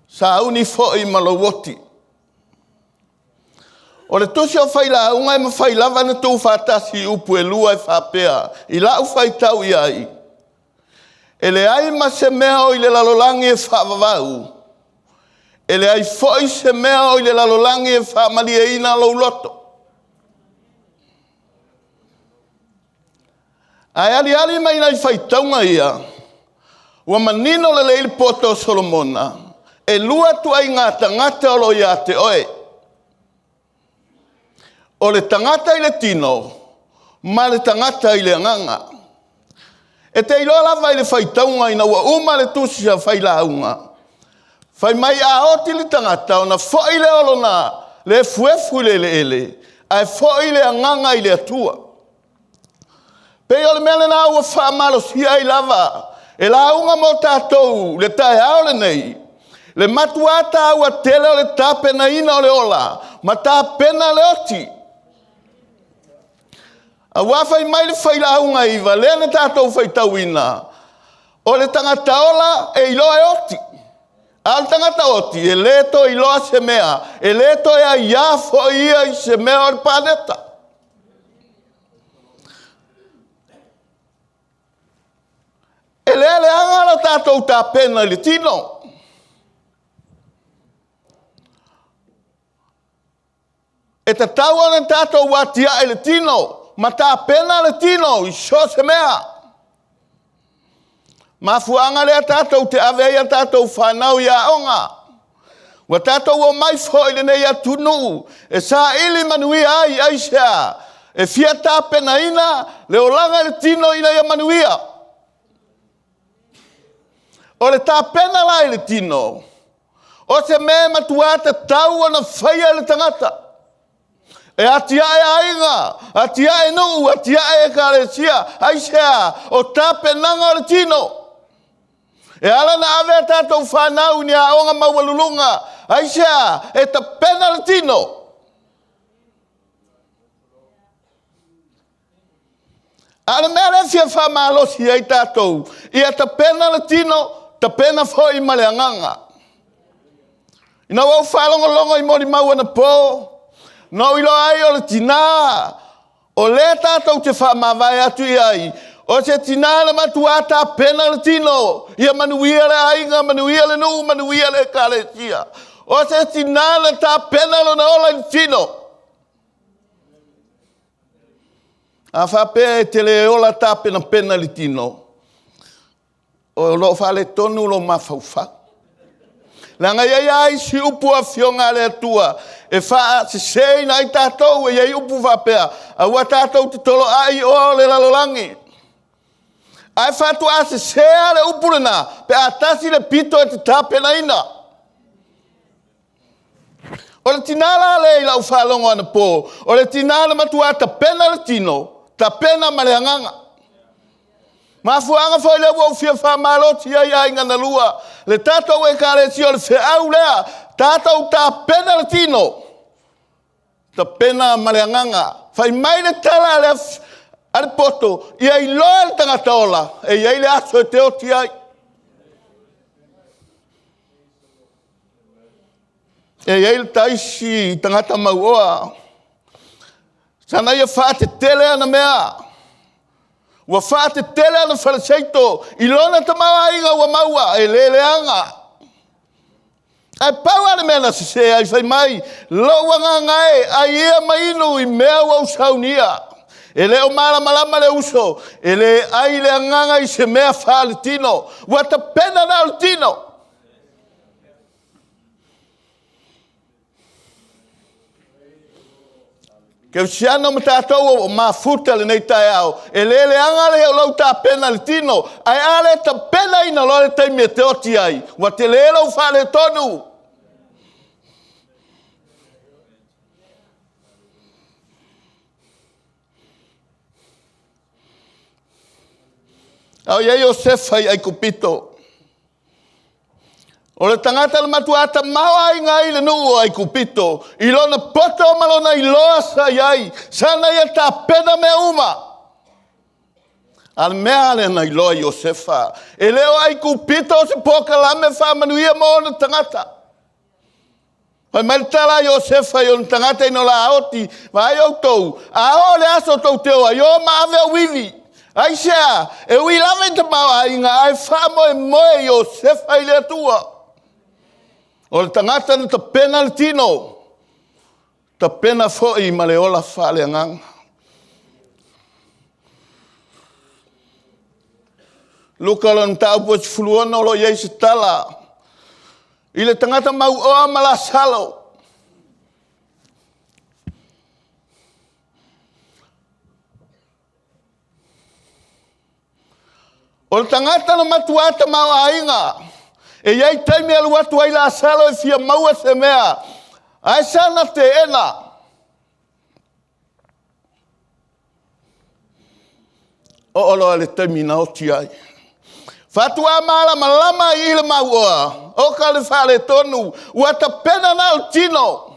sauni foi ma lou oti. O le tusi o Failauga e mafai lava ona tuufaatasi i upu e lua e faapea, i lau faitau i ai, e leai ma se mea o i le lalolagi e faavavau, e leai foi se mea o i le lalolagi e faamalieina lou loto. Ae aliali mai nai faitauga ia, ua manino lelei le poto o Solomona, e lua ituaiga tagata o lo o ia te oe. O le tagata i le tino ma le tagata i le agaga. E te iloa lava i le faitauga ina ua uma le tusi a Failauga, fai mai a oti le tagata ona foi lea o lona le efuefu i le eleele, ae foi le agaga i le Atua. Pei o le mea lena ua faamalosia ai lava e lauga mo tatou le taeao lenei, le matuā taua tele o le tapenaina o le ola ma tapena le oti. Aua fai mai le failauga iva lea na tatou faitauina, o le tagata ola e iloa e oti, a o le tagata oti e le toe iloa se mea, e le toe aiā foi ia i se mea o le paleta. E le leaga lo tatou tapena i le tino. E tatau ona tatou atiae le tino ma tapena le tino i so o se mea. Mafuaaga lea tatou te ave ai a tatou fanau i aoga. Ua tatou omai foi i lenei atunuu e saili manuia ai, aisea? E fia tapenaina le olaga i le tino ina ia manuia. O le tapena la i le tino, o se mea e matua tatau ona faia e le tagata. E atiae aiga, atiae nuu, atiae ekalesia. Aisea? O tapenaga o le tino. E ala ona ave a tatou fanau i ni aoga maualuluga. Aisea? E tapena le tino. A o le mea lea e fia faamalosi ai tatou, ia tapena le tino, tapena foi ma le agaga. Ina ua ou faalogologo i molimau anapo, na ou iloa ai o le tinā, o lea tatou te faamavae atu i ai, o se tinā na matuā tapena le tino, ia manuia le aiga, manuia le nuu, manuia le ekalesia. O se tinā na tapena lona ola i le tino. A faapea e te le ola tapenapena i le tino, o lo o faaletonu lou mafaufau. Leaga e i ai lava isi upu afioga a le Atua e faaseseina ai tatou, e i ai upu faapea, aua tatou te toloai oa o le lalolagi. Ae faatoa sese lava le upu lena pe a tasi le pito e te tapenaina. O le tinā la lea i lau faalogo anapo, o le tinā na matua tapena le tino, tapena ma le agaga. Mafuaaga foi lea ua ou fia faamalosi ai aiga na lua, le tatou ekalesia o le feau lea, tatou tapena le tino, tapena ma le agaga. Fai mai le tala a le, a le poto, ia iloa e le tagata ola, e i ai le aso e te oti ai. E i ai le taisi tagata mauoa, sana ia faatetele ana mea, ua faatetele ana faleseito i lona tamaoaiga ua maua, e le leaga. Ae pau lava le mea na sese ai, fai mai, lou agaga e, ai ia ma inu i mea ua ou saunia. E le o malamalama le uso, e le ai le agaga i se mea faaletino. Ua tapena na o le tino. Kerisiano ma tatou o mafuta lenei taeao, e le leaga le o lau tapena le tino, ae a le tapenaina loa le taimi e te oti ai, ua tele lou faaletonu. A o i ai Iosefa i Aikupito. O le tagata na matuā tamaoaiga ai le nuu o Aikupito i lona poto ma lona iloa sa i ai, sana ia tapena mea uma. A o le mea lea na iloa e Iosefa, e le o Aikupito se polokalame faamanuia mo ona tagata. Fai mai le tala a Iosefa i ona tagata ina o le a oti, vaai outou, a oo le aso tou te o ai, o ma ave ou ivi. Aisea? E ui lava i tamaoaiga, ae faamoemoe Iosefa i le Atua. O le tagata na tapena le tino, tapena foi ma le ola faaleagaga. Luka lona mataupu e 16 o lo o i ai se tala i le tagata mauoa ma Lasalo. O le tagata na matuā tamaoaiga, e i ai taimi e alu atu ai Lasalo e fia maua se mea, ae sana teena. Oo loa le taimi na oti ai. Faatoa malamalama i le mauoa, oka le faaletonu, ua tapena na o le tino,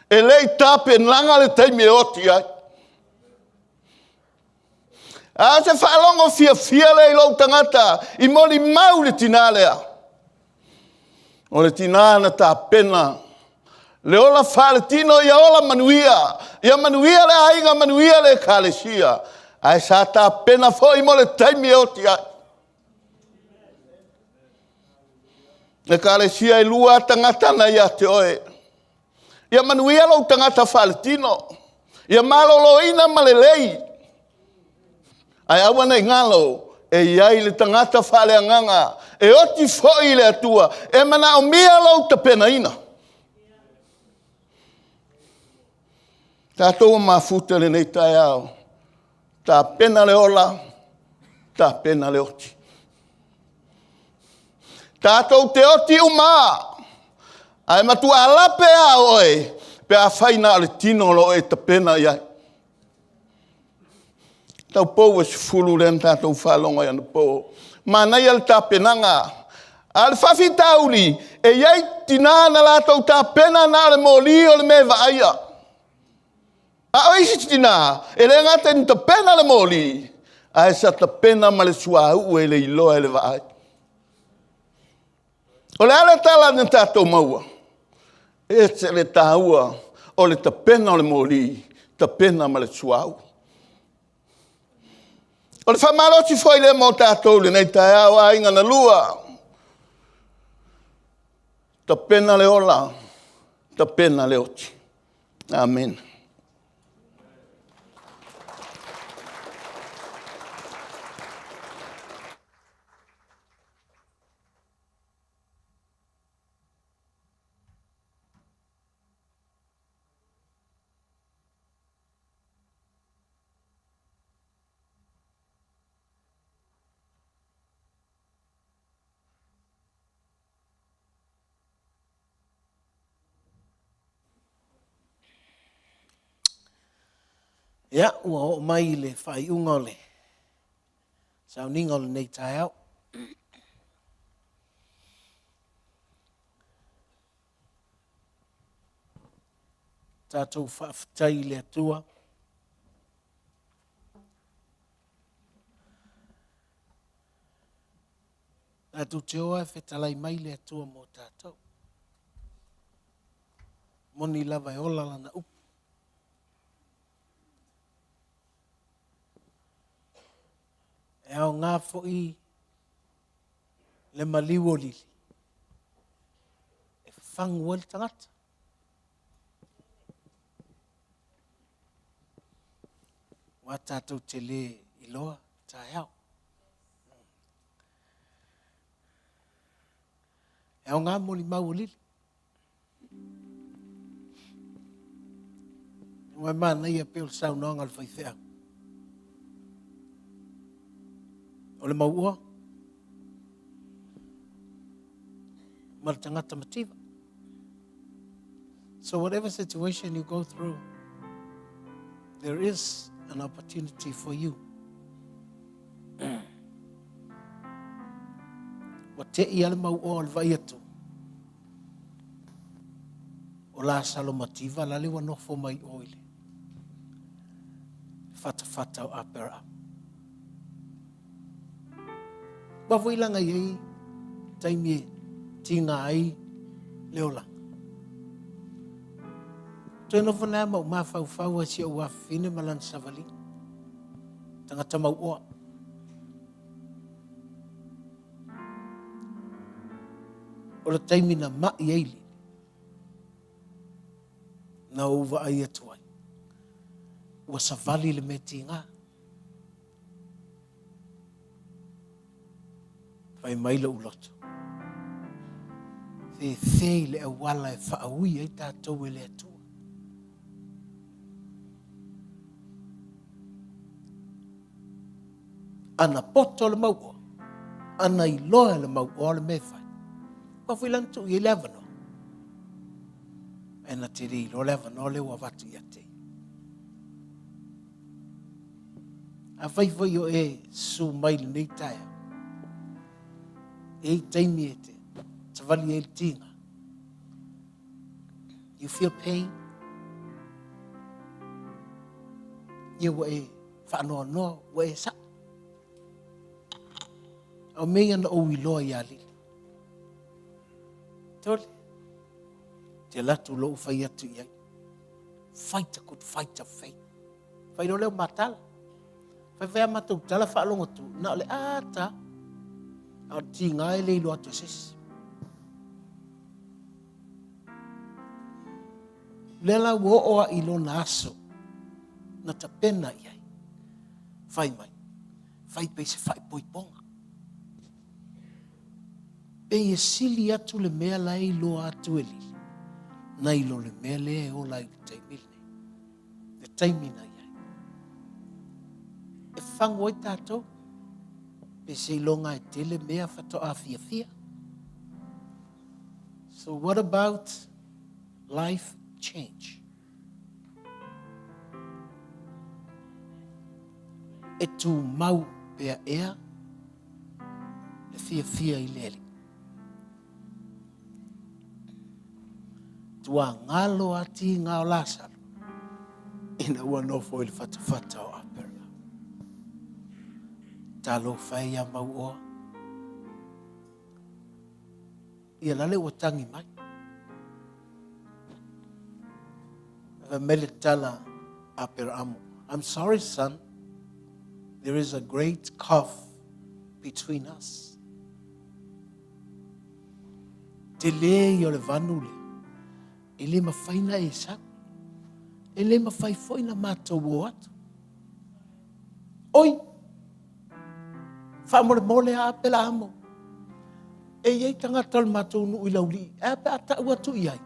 e le i tapenaga le taimi e oti ai. A o se faalogo fiafia lea i lou tagata i molimau le tinā lea. O le tinā na tapena le ola faaletino ia ola manuia, ia manuia le aiga, manuia le ekalesia, ae sa tapena foi mo le taimi e oti ai. Ekalesia e lua tagata na ia te oe. Ia manuia lou tagata faaletino, ia maloloina ma lelei, ae aua ne i galo e i ai le tagata faaleagaga e oti foi i le Atua, e manaomia lou tapenaina. Tatou ua mafuta i lenei taeao, tapena le ola, tapena le oti. Tatou te oti uma, ae matua lape lava oe pe afai na o le tino o lo o e tapena i ai. Taupou e 10 lea na tatou faalogo ai anapo. Manaia le tapenaga. A o le faafitauli, e i ai tina na latou tapena na o le moli o le mea e vaaia. A o isi tina, e le gata ina tapena le moli, ae sa tapena ma le suauu e le iloa e le vaai. O le a le tala na tatou maua? E ese le taua o le tapena o le moli, tapena ma le suauu. O le faamalosi foi lea mo tatou i lenei taeao, aiga na lua. Tapena le ola, tapena le oti. Amene. Ia, ua oo mai i le faaiuga o le sauniga o lenei taeao. Tatou faafetai i le Atua. Tatou te o e fetalai mai le Atua mo tatou. Moni lava e ola lana upu. E aoga foi le maliu o lili e fagu ai le tagata. Aua tatou te lē iloa taeao. E aoga molimau o Lili. Ua e manaia pei o le saunoaga a le faifeau. O le mauoa ma le tagata mativa. So whatever situation you go through, there is an opportunity for you. Ua te'i lava le mauoa o le vaai atu o Lasalo mativa la le ua nofo mai o i le fatafata o Aperahama. Aua foi leaga e i ai taimi e tiga ai le olaga. Toe nofo nei ma ou mafaufau ai si ou afafine ma lana savaliga. Tagata mauoa. O le taimi na mai ai Lili, na ou vaai atu ai, ua savali le mea tiga. Fai mai lou loto, fefe i le auala e faaui ai tatou e le Atua. Ana poto le mauoa, ana iloa e le mauoa le mea e fai. Aua foi la na tuu i ai le avanoa. Ae na te le iloa le avanoa lea ua avatu ia te ia. Afai foi o e susu mai i lenei taeao, e i ai taimi e te savali ai le tiga. You feel pain? Ia ua e faanoanoa, ua e saʻo. A o mea ia na ou iloa iā Lili. Tole, te alu atu lou fai atu i ai. Fight a good fight of faith. Fai loa lea o ma tala. Fai fai a matou tala faalogo atu, na o le ata. A o le tiga e le iloa atu e se isi. Lea la ua oo a i lona aso na tapena i ai. Fai mai, fai pei se faaipoipoga. Pei e sili atu le mea la e iloa atu e Lili, nai lo le mea lea e ola ai i le taimi lenei. Le taimi na i ai. E fagu ai tatou, pe seiloga e tele mea faatoa fiafia. So what about life change? E tumau pea ea le fiafia i le Alii. Tuagalo a tiga o Lasalo ina ua nofo i le fatafata o Aperahama. Talofa e ia mauoa. Ia la le ua tagi mai. Fai mai le tala a Aperahama, I'm sorry son, there is a great cough between us. Tele ia o le vanu lea, e le mafai na e sau. E le mafai foi na matou o atu. Oi! Faamolemole a Apelaamo, e i ai tagata o le matou nuu i Laulii, e a pe a tau atu i ai?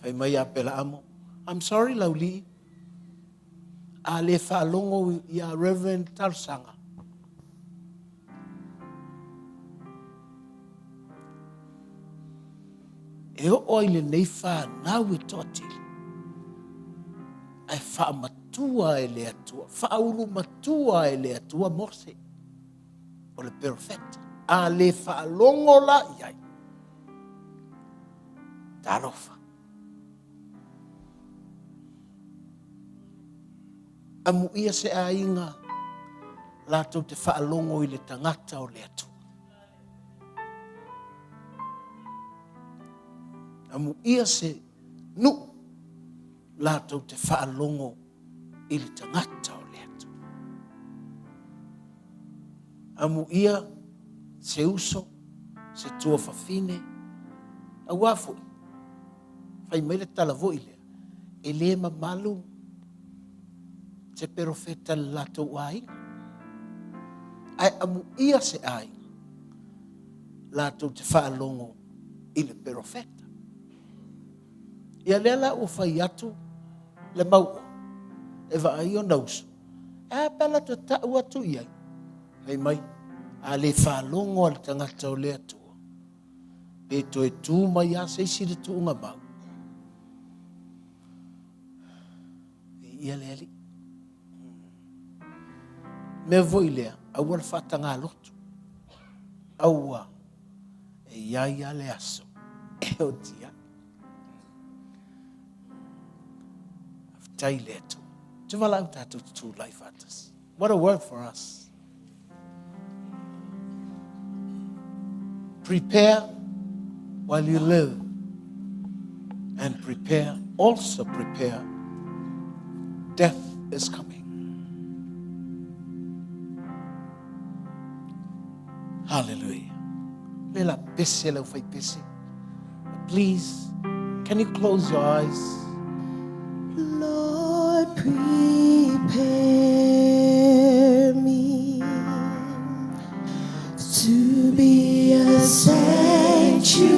Fai mai Apelaamo, I'm sorry Laulii, a le faalogo ia Reverend talosaga. E oo ai lenei fanau e toatele, ae faamatua e le Atua, faaulu matua e le Atua Mose, o le perofeta. A le faalogo la i ai, talofa. Amuia se aiga latou te faalogo i le tagata o le Atua. Amuia se nuu latou te faalogo i le tagata o le Atua. Amuia se uso, se tuafafine, auā foi, fai mai le tala foi lea, e le mamalu. Se perofeta i le latou aiga. Ae amuia se aiga latou te faalogo i le perofeta. Ia lea la ua fai atu le mauoa e vaai ona uso, ae a pe a latou tau atu i ai, fai mai, a le faalogo a le tagata o le Atua, pe toe tu mai lava se isi le tuuga mau. Viia le Alii. Mea foi lea, aua le faatagā loto. Aua e i ai lava le aso e oti ai. Faafetai i le Atua. Ou te valaau tatou te tulai faatasi. What a word for us. Prepare while you live and prepare, also prepare, death is coming. Hallelujah. Le la pese lau fai pese. Please, can you close your eyes? Lord, prepare me to be a sanctuary.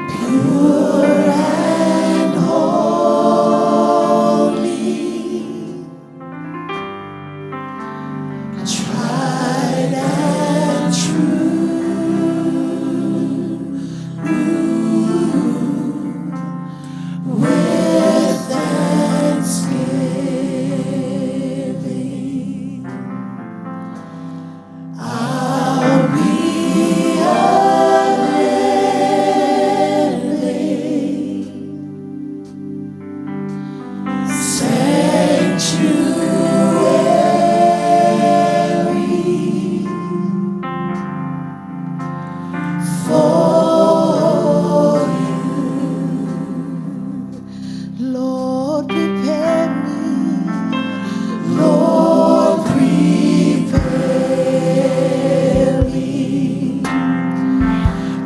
Pure and holy, tried and true, with thanksgiving. I'll be a living sanctuary for you. Lord, prepare me. Lord, prepare me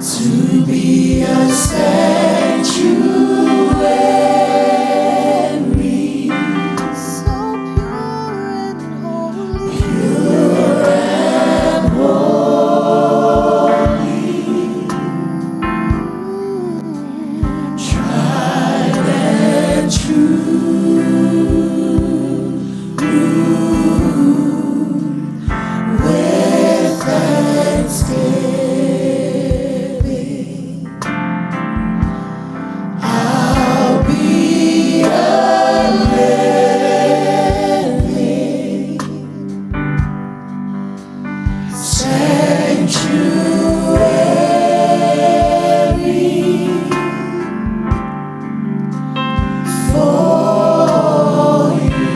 to be a sanctuary, so pure and holy, pure and holy, tried and true, with thanksgiving. I'll be a living sanctuary for you.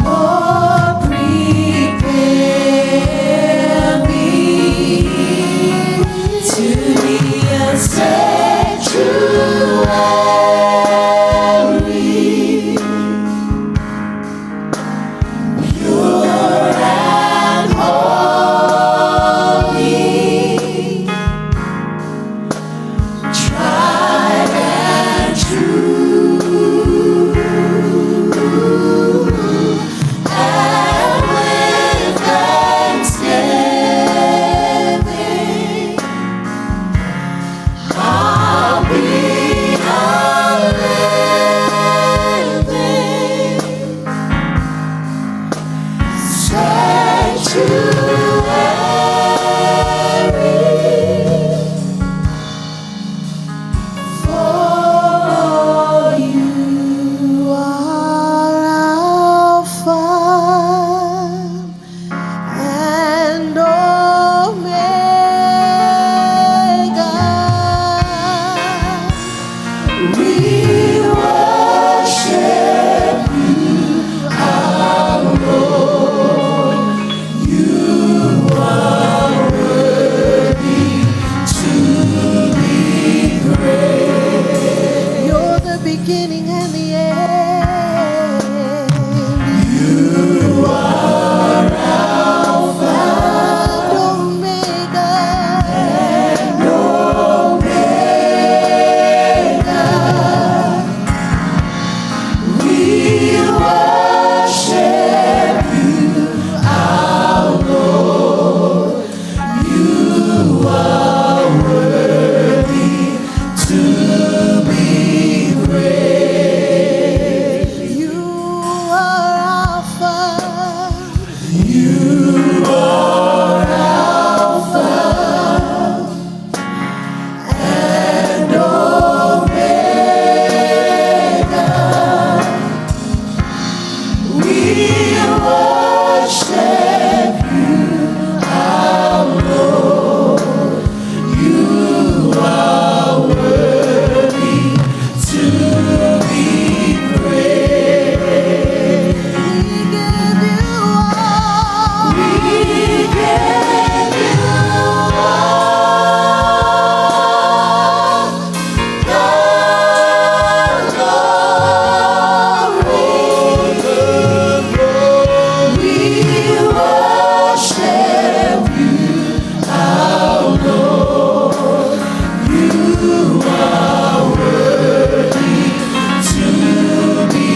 Lord, prepare me to be a sanctuary, worship you, our Lord. You are worthy to be praised. You are Alpha. You are Alpha and Omega. We worship you, our Lord. You are worthy to be praised. We give you all. We give you all the glory. We worship you, our Lord. You are worthy to be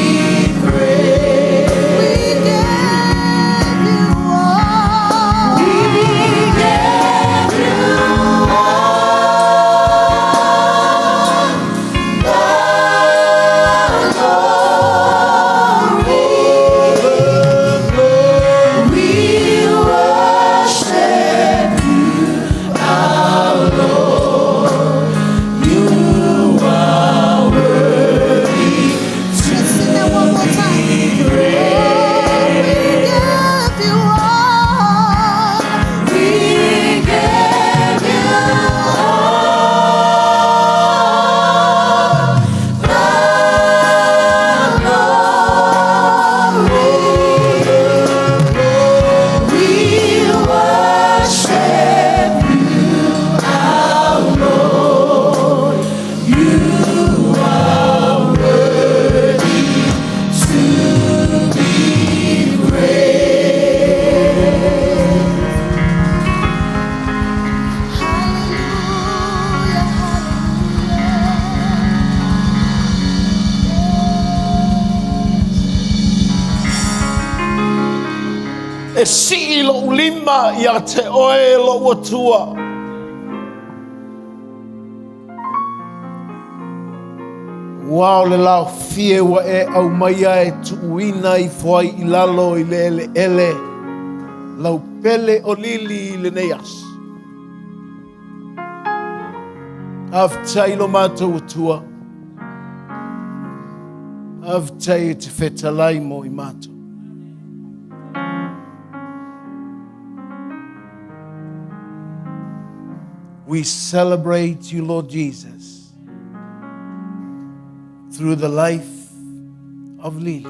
praised. We give you all. We give you all the glory. We worship you, our Lord. You are worthy to be praised. We give you all. We give you all the glory. We worship you, our Lord. You are worthy to be praised. Hallelujah, E sii lou lima ia te oe lou Atua. Ua o le laofie ua e aumaia e tuuina ifo ai i lalo i le eleele lau pele o Lili i lenei aso. Faafetai lo matou Atua. Faafetai e te fetalai mo i matou. We celebrate you, Lord Jesus, through the life of Lily.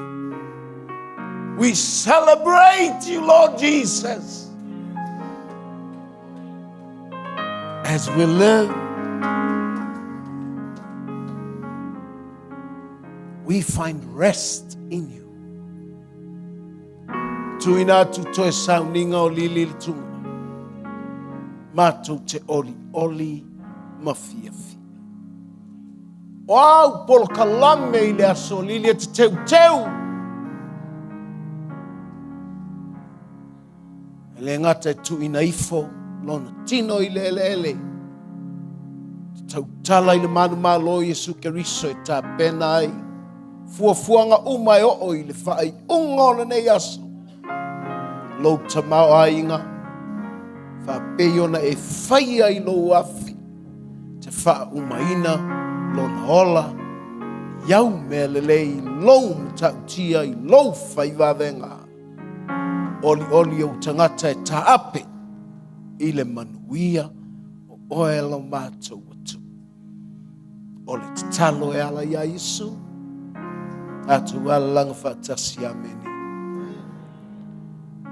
We celebrate you, Lord Jesus, as we live. We find rest in you. Tuina atu toe sauniga o Lili i le tunga. Matou te olioli ma fiafia. O au polokalame i le aso Lili e te teuteu. E le gata e tuuina ifo lona tino i le eleele, te tautala i le manumalo o Iesu Keriso e tapena ai fuafuaga uma e oo i le faaiuga o lenei aso. Lou tamaoaiga, faapei ona e faia i lou afi te faaumaina lona ola i au mea lelei i lou matautia i lou faivavega. Olioli ou tagata e taape i le manuia o oe lo matou Atua. O le tatalo e ala iā Iesu, tatou alalaga faatasi. Amene.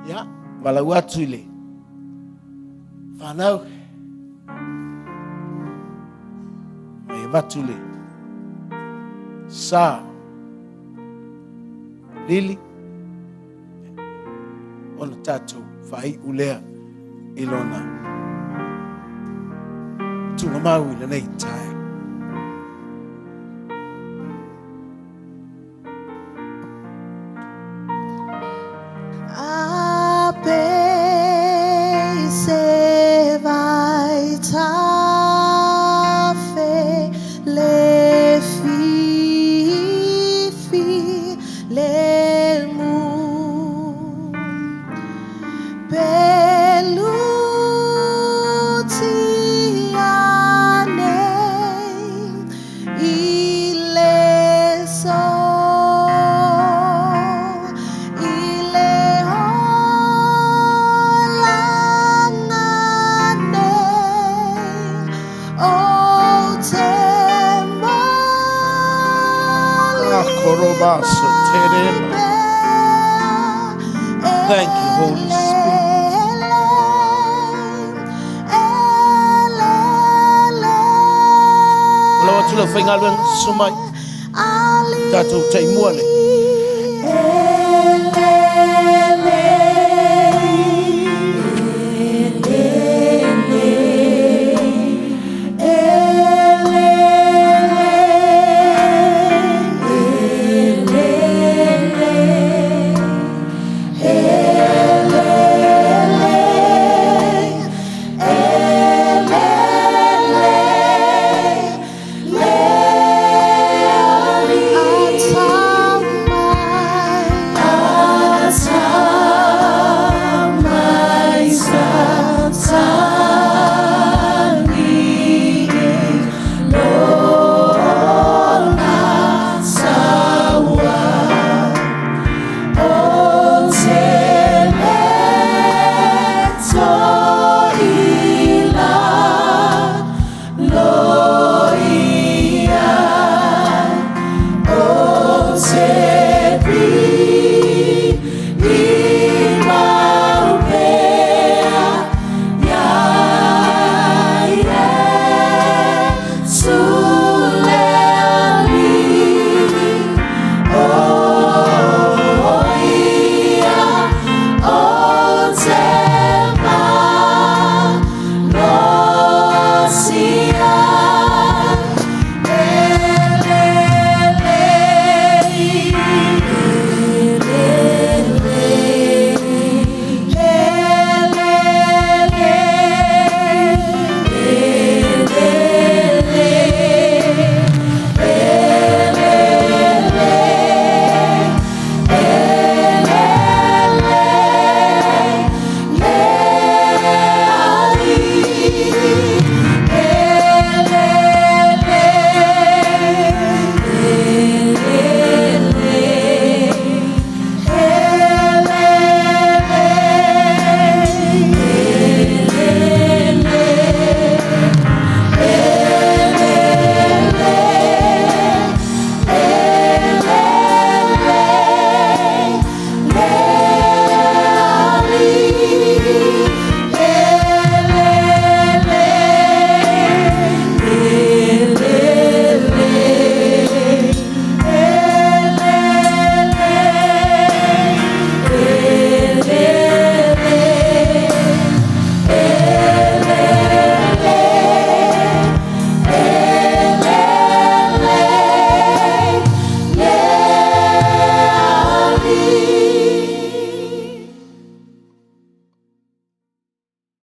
Ia, valaau atu i le whanau. Mai avatu le sa Lili, ona tatou faaiu lea i lona tuugamau i lenei taeao. Thank you, Holy Spirit. Lau atu lau faigaluega, susu mai. Tatou taimua le.